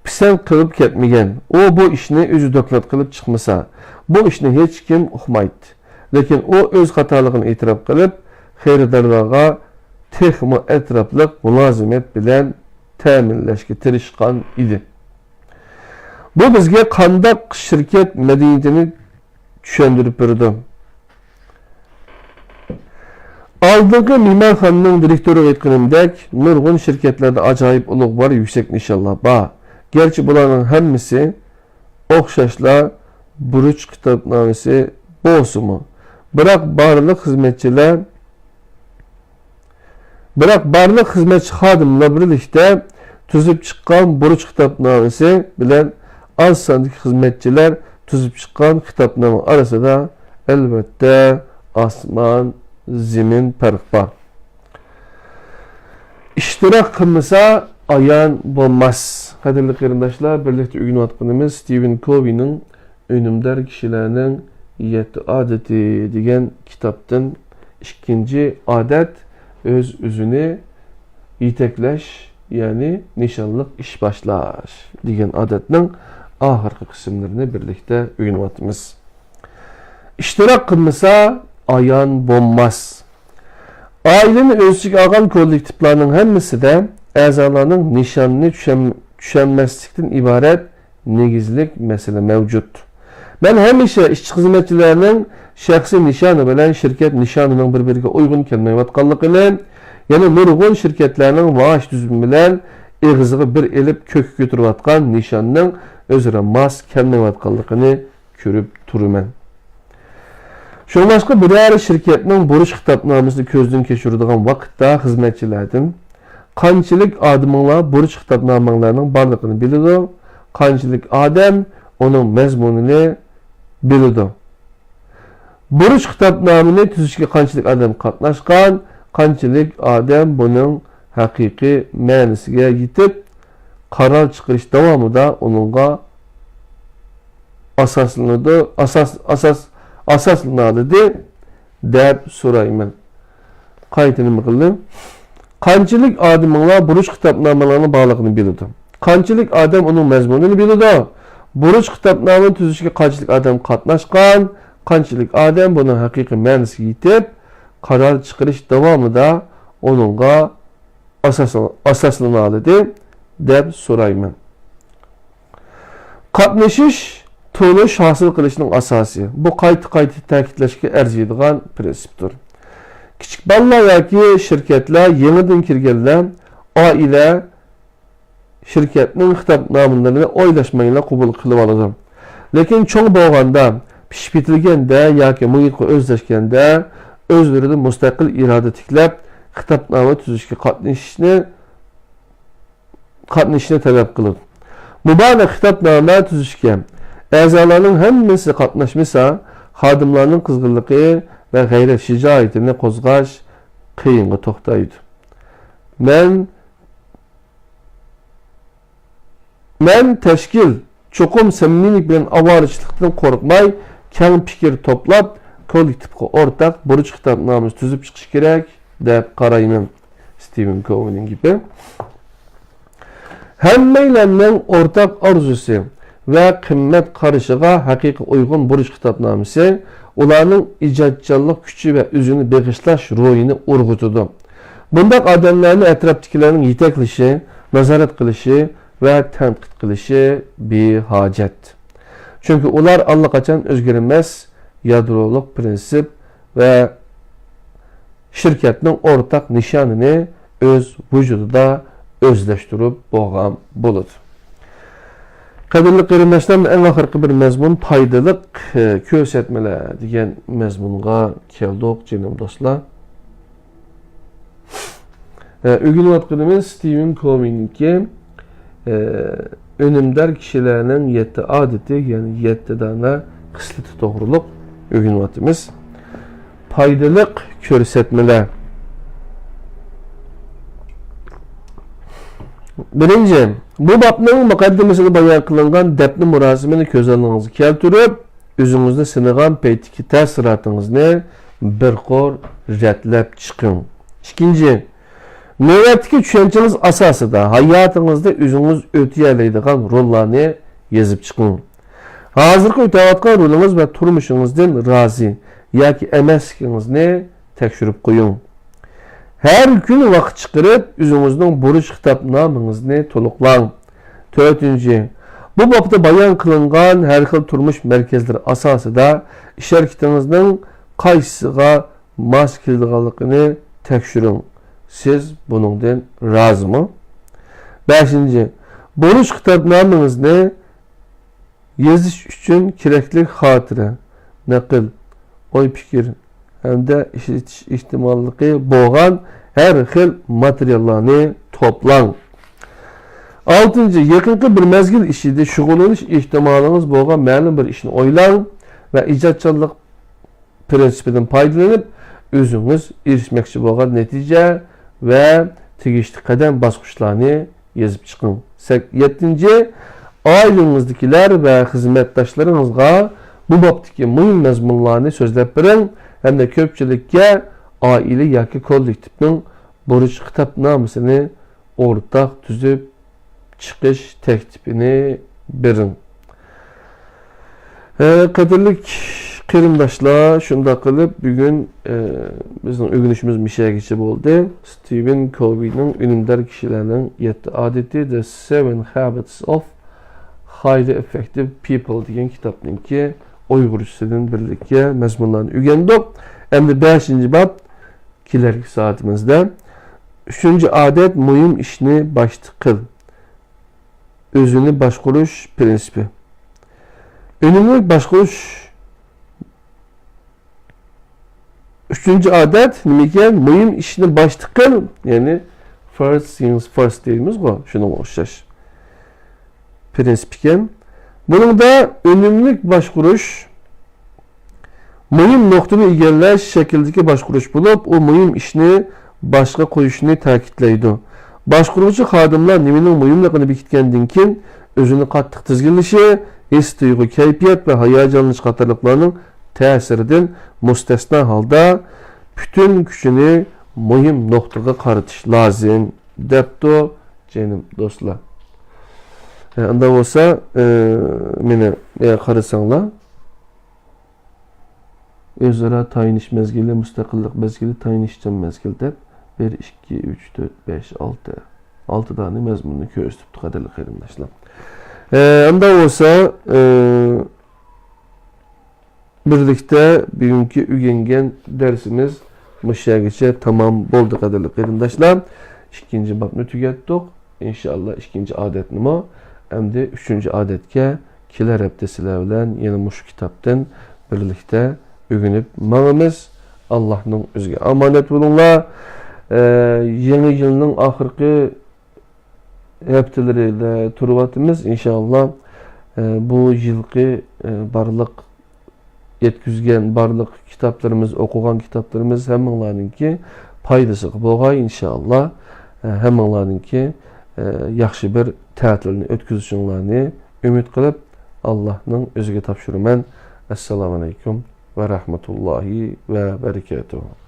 پىسەنت قىلىپ كەتمىگەن. ئۇ بۇ ئىشنى ئۆزى دوكلات قىلىپ چىقمىسا، بۇ ئىشنى ھېچكىم ئۇقمايتتى. لېكىن ئۇ ئۆز خاتالىقىنى ئېتىراپ قىلىپ، خېرىدارلارغا تېخىمۇ ئەتراپلىق مۇلازىمەت بىلەن تەمىنلەشكە تىرىشقان ئىدى. بۇ بىزگە قانداق شىركەت مەدەنىيىتىنى چۈشەندۈرۈپ بېرىدۇ. ئالدىنقى مېھمانخانىنىڭ دىرېكتورىغا ئېيتقىنىمدەك، نۇرغۇن شىركەتلەردە ئاجايىپ ئۇلۇغۋار يۈكسەك نىشانلار بار. گەرچە بۇلارنىڭ ھەممىسى ئوخشاشلا بۇرچ خىتابنامىسى بولسىمۇ، بىراق بارلىق خىزمەتچىلەر بىراق بارلىق خىزمەتچى خادىملار بىرلىكتە تۈزۈپ چىققان بۇرچ خىتابنامىسى بىلەن ئاز ساندىكى خىزمەتچىلەر تۈزۈپ چىققان خىتابنامە ئارىسىدا، ئەلۋەتتە، ئاسمان، زېمىن پەرق بار. ئىشتىراك قىلمىسا، ئايان بولماس. قەدىرلىك قېرىنداشلار، بىرلىكتە ئۆگىنىۋاتقىنىمىز ستىۋېن كوۋىنىڭ ئۈنۈمدار كىشىلەرنىڭ يەتتە ئادىتى دېگەن كىتابتىن ئىككىنچى ئادەت، ئۆز-ئۆزىنى يېتەكلەش، يەنى نىشانلىق ئىش باشلاش دېگەن ئادەتنىڭ ئاخىرقى قىسىملىرىنى بىرلىكتە ئۆگىنىۋاتىمىز. ئىشتىراك قىلمىسا، ئايان بولماس. ئائىلىنى ئۆز ئىچىگە ئالغان كوللېكتىپلارنىڭ ھەممىسىدە ئەزالارنىڭ نىشانىنى چۈشەن-، چۈشەنمەسلىكتىن ئىبارەت نېگىزلىك مەسىلە مەۋجۇت. مەن ھەمىشە ئىشچى-خىزمەتچىلەرنىڭ شەخسىي نىشانى بىلەن شىركەت نىشانىنىڭ بىر-بىرىگە ئۇيغۇن كەلمەيۋاتقانلىقىنى، يەنە نۇرغۇن شىركەتلەرنىڭ مائاش تۈزۈمى بىلەن ئېغىزىغا بىر ئېلىپ كۆككە كۆتۈرۈۋاتقان نىشاننىڭ ئۆزئارا ماس كەلمەيۋاتقانلىقىنى كۆرۈپ تۇرىمەن. شۇڭلاشقا بىرەر شىركەتنىڭ بۇرچ خىتابنامىسىنى كۆزدىن كەچۈرىدىغان ۋاقىتتا خىزمەتچىلەردىن، قانچىلىك ئادىمىڭلار بۇرچ خىتابنامىڭلارنىڭ بارلىقىنى بىلىدۇ، قانچىلىك ئادەم ئۇنىڭ مەزمۇنىنى بىلىدۇ؟ بۇرچ خىتابنامىنى تۈزۈشكە قانچىلىك ئادەم قاتناشقان، قانچىلىك ئادەم بۇنىڭ ھەقىقىي مەنىسىگە يېتىپ، قارار چىقىرىش داۋامىدا ئۇنىڭغا ئاساسلىنىدۇ، ئاساس، ئاساس، ئاساسلىنالىدى، دەپ سورايمەن. قايتا نېمە قىلدىم؟ قانچىلىك ئادىمىڭلار بۇرچ خىتابنامىلەرنىڭ بارلىقىنى بىلىدۇ؟ قانچىلىك ئادەم ئۇنىڭ مەزمۇنىنى بىلىدۇ؟ بۇرچ خىتابنامىنى تۈزۈشكە قانچىلىك ئادەم قاتناشقان؟ قانچىلىك ئادەم بۇنىڭ ھەقىقىي مەنىسىگە يېتىپ، قارار چىقىرىش داۋامىدا ئۇنىڭغا ئاساسلىنالىدى، دەپ سورايمەن. قاتنىشىش تونۇش ھاسىل قىلىشنىڭ ئاساسى. بۇ قايتا-قايتا تەكىتلەشكە ئەرزىيدىغان پىرىنسىپتۇر. كىچىك بالىلار ياكى شىركەتلەر، يېڭىدىن كىرگەنلەر، ئائىلە، شىركەتنىڭ خىتابنامىلىرىنى ئويلاشمايلا قوبۇل قىلىۋالىدۇ. لېكىن چوڭ بولغاندا، پىشىپ يېتىلگەندە ياكى مۇھىتقا ئۆزلەشكەندە، ئۆزلىرىدىن مۇستەقىل ئىرادە تىكلەپ، خىتابنامە تۈزۈشكە قاتنىشىشنى، قاتنىشىشنى تەلەپ قىلىدۇ. مۇبالىغە خىتابنامە تۈزۈشكە ئەزالارنىڭ ھەممىسى قاتناشمىسا، خادىملارنىڭ قىزغىنلىقى ۋە غەيرەت شىجائىتىنى قوزغاش قىيىنغا توختايدۇ. مەن، مەن تەشكىل چوقۇم سەمىمىيلىك بىلەن ئاۋارىچىلىكتىن قورقماي، كەڭ پىكىر توپلاپ، كوللېكتىپقا ئورتاق بۇرچ خىتابنامىسى تۈزۈپ چىقىش كېرەك، دەپ قارايمەن. ستىۋېن كوۋېنىڭ گېپى. ھەممەيلەننىڭ ئورتاق ئارزۇسى ۋە قىممەت قارىشىغا ھەقىقىي ئۇيغۇن بۇرچ خىتابنامىسى ئۇلارنىڭ ئىجادچانلىق كۈچى ۋە ئۆزىنى بېغىشلاش روھىنى ئۇرغۇتىدۇ. بۇنداق ئادەملەرنى ئەتراپتىكىلەرنىڭ يېتەكلىشى، نازارەت قىلىشى ۋە تەنقىد قىلىشى بىھاجەت. چۈنكى ئۇلار ئاللىقاچان ئۆزگەرمەس يادرولۇق پىرىنسىپ ۋە شىركەتنىڭ ئورتاق نىشانىنى ئۆز ۋۇجۇدىدا ئۆزلەشتۈرۈپ بولغان بولىدۇ. قەدىرلىك قېرىنداشلار، ئەڭ ئاخىرقى بىر مەزمۇن، پايدىلىق، ئە، كۆرسەتمىلەر دېگەن مەزمۇنغا كەلدۇق، جېنىم دوستلار. ئە، ئۆگىنىۋاتقىنىمىز ستىۋېن كوۋېنىڭكى، ئە، ئۈنۈمدار كىشىلەرنىڭ يەتتە ئادىتى، يەنى يەتتە دانە خىسلىتى توغرۇلۇق ئۆگىنىۋاتىمىز. پايدىلىق كۆرسەتمىلەر. بىرىنچى، بۇ بابنىڭ مۇقەددىمىسىدە بايان قىلىنغان دەپنە مۇراسىمىنى كۆز ئالدىڭىزغا كەلتۈرۈپ، ئۆزىڭىزنى سىنىغان پەيتتىكى تەسىراتىڭىزنى بىر قۇر رەتلەپ چىقىڭ. ئىككىنچى، نۆۋەتتىكى چۈشەنچىڭىز ئاساسىدا ھاياتىڭىزدا ئۆزىڭىز ئۆتىيەلەيدىغان روللارنى يېزىپ چىقىڭ. ھازىرقى ئۆتەۋاتقان رولىڭىز ۋە تۇرمۇشىڭىزدىن رازى ياكى ئەمەسلىكىڭىزنى تەكشۈرۈپ قويۇڭ. ھەر كۈنى ۋاقىت چىقىرىپ، ئۆزىڭىزنىڭ بۇرچ خىتابنامىڭىزنى تولۇقلاڭ. تۆتىنچى، بۇ بابتا بايان قىلىنغان ھەر خىل تۇرمۇش مەركەزلىرى ئاساسىدا ئىش-ھەرىكىتىڭىزنىڭ قايسىسىغا ماس كېلىدىغانلىقىنى تەكشۈرۈڭ. سىز بۇنىڭدىن رازىمۇ؟ بەشىنچى، بۇرچ خىتابنامىڭىزنى يېزىش ئۈچۈن كېرەكلىك خاتىرە، نەقىل، ئوي-پىكىر ھەمدە ئىشلىتىش ئېھتىماللىقى بولغان ھەر خىل ماتېرىياللارنى توپلاڭ. ئالتىنچى، يېقىنقى بىر مەزگىل ئىچىدە شۇغۇللىنىش ئېھتىمالىڭىز بولغان مەلۇم بىر ئىشنى ئويلاڭ ۋە ئىجادچانلىق پىرىنسىپىدىن پايدىلىنىپ، ئۆزىڭىز ئېرىشمەكچى بولغان نەتىجە ۋە تېگىشلىك قەدەم باسقۇچلارنى يېزىپ چىقىڭ. سەك-، يەتتىنچى، ئائىلىڭىزدىكىلەر ۋە خىزمەتداشلىرىڭىزغا بۇ بابتىكى مۇھىم مەزمۇنلارنى سۆزلەپ بېرىڭ ھەمدە كۆپچىلىككە ئائىلە ياكى كوللېكتىپنىڭ بۇرچ خىتابنامىسىنى ئورتاق تۈزۈپ چىقىش تەكلىپىنى بېرىڭ. ئە، قەدىرلىك قېرىنداشلار، شۇنداق قىلىپ، بۈگۈن، ئە، بىزنىڭ ئۆگىنىشىمىز مۇشۇ يەرگىچە بولدى. ستىۋېن كوۋېينىڭ ئۈنۈمدار كىشىلەرنىڭ يەتتە ئادىتى، The Seven Habits of Highly Effective People دېگەن كىتابنىڭكى ئۇيغۇرچىسىدىن بىرلىككە مەزمۇنلارنى ئۆگەندۇق. ئەمدى بەشىنچى باب، كېلەركى سائىتىمىزدە. ئۈچىنچى ئادەت، مۇھىم ئىشنى باشتا قىل. ئۆزىنى باشقۇرۇش پىرىنسىپى. ئۈنۈملۈك باشقۇرۇش. ئۈچىنچى ئادەت نېمىكەن؟ مۇھىم ئىشنى باشتا قىل. يەنى first things first دەيمىزغۇ، شۇنىڭغا ئوخشاش پىرىنسىپ ئىكەن. بۇنىڭدا ئۈنۈملۈك باشقۇرۇش مۇھىم نۇقتىنى ئىگىلەش شەكلىدىكى باشقۇرۇش بولۇپ، ئۇ مۇھىم ئىشنى باشقا قويۇشنى تەكىتلەيدۇ. باشقۇرغۇچى خادىملار نېمىنىڭ مۇھىملىقىنى بېكىتكەندىن كېيىن، ئۆزىنى قاتتىق تىزگىنلىشى، ھېس-تۇيغۇ، كەيپىيات ۋە ھاياجانلىنىش قاتارلىقلارنىڭ تەسىرىدىن مۇستەسنا ھالدا پۈتۈن كۈچىنى مۇھىم نۇقتىغا قارىتىش لازىم، دەپتۇ، جېنىم دوستلار. ئە، ئۇنداق بولسا، ئە، مېنى، ئە، قارىساڭلار. ئۆزئارا تايىنىش مەزگىلى، مۇستەقىللىق مەزگىلى، تايىنىشچان مەزگىل دەپ بىر، ئىككى، ئۈچ، تۆت، بەش، ئالتە، ئالتە دانە مەزمۇننى كۆرسىتىپتۇ، قەدىرلىك قېرىنداشلار. ئە، ئۇنداق بولسا، ئە، بىرلىكتە بۈگۈنكى ئۆگەنگەن دەرسىمىز مۇشۇ يەرگىچە تامام بولدى، قەدىرلىك قېرىنداشلار. ئىككىنچى بابنى تۈگەتتۇق. ئىنشائاللا، ئىككىنچى ئادەتنىمۇ، ئەمدى ئۈچىنچى ئادەتكە كېلەر ھەپتە سىلەر بىلەن يەنە مۇشۇ كىتابتىن بىرلىكتە ئۆگىنىپ ماڭىمىز. ئاللاھنىڭ ئۆزىگە ئامانەت بولۇڭلار. ئە، يېڭى يىلنىڭ ئاخىرقى ھەپتىلىرىدە تۇرۇۋاتىمىز. ئىنشائاللا، ئە، بۇ يىلقى، ئە، بارلىق يەتكۈزگەن بارلىق كىتابلىرىمىز، ئوقۇغان كىتابلىرىمىز ھەممىڭلارنىڭكى پايدىسىغا بولغاي، ئىنشائاللا. ئە، ھەممىڭلارنىڭكى، ئە، ياخشى بىر تەتىلنى ئۆتكۈزۈشۈڭلارنى ئۈمىد قىلىپ، ئاللاھنىڭ ئۆزىگە تاپشۇرىمەن. ئەسسالامۇ ئەلەيكۇم ۋە رەھمەتۇللاھى ۋە بەرىكاتۇھۇ.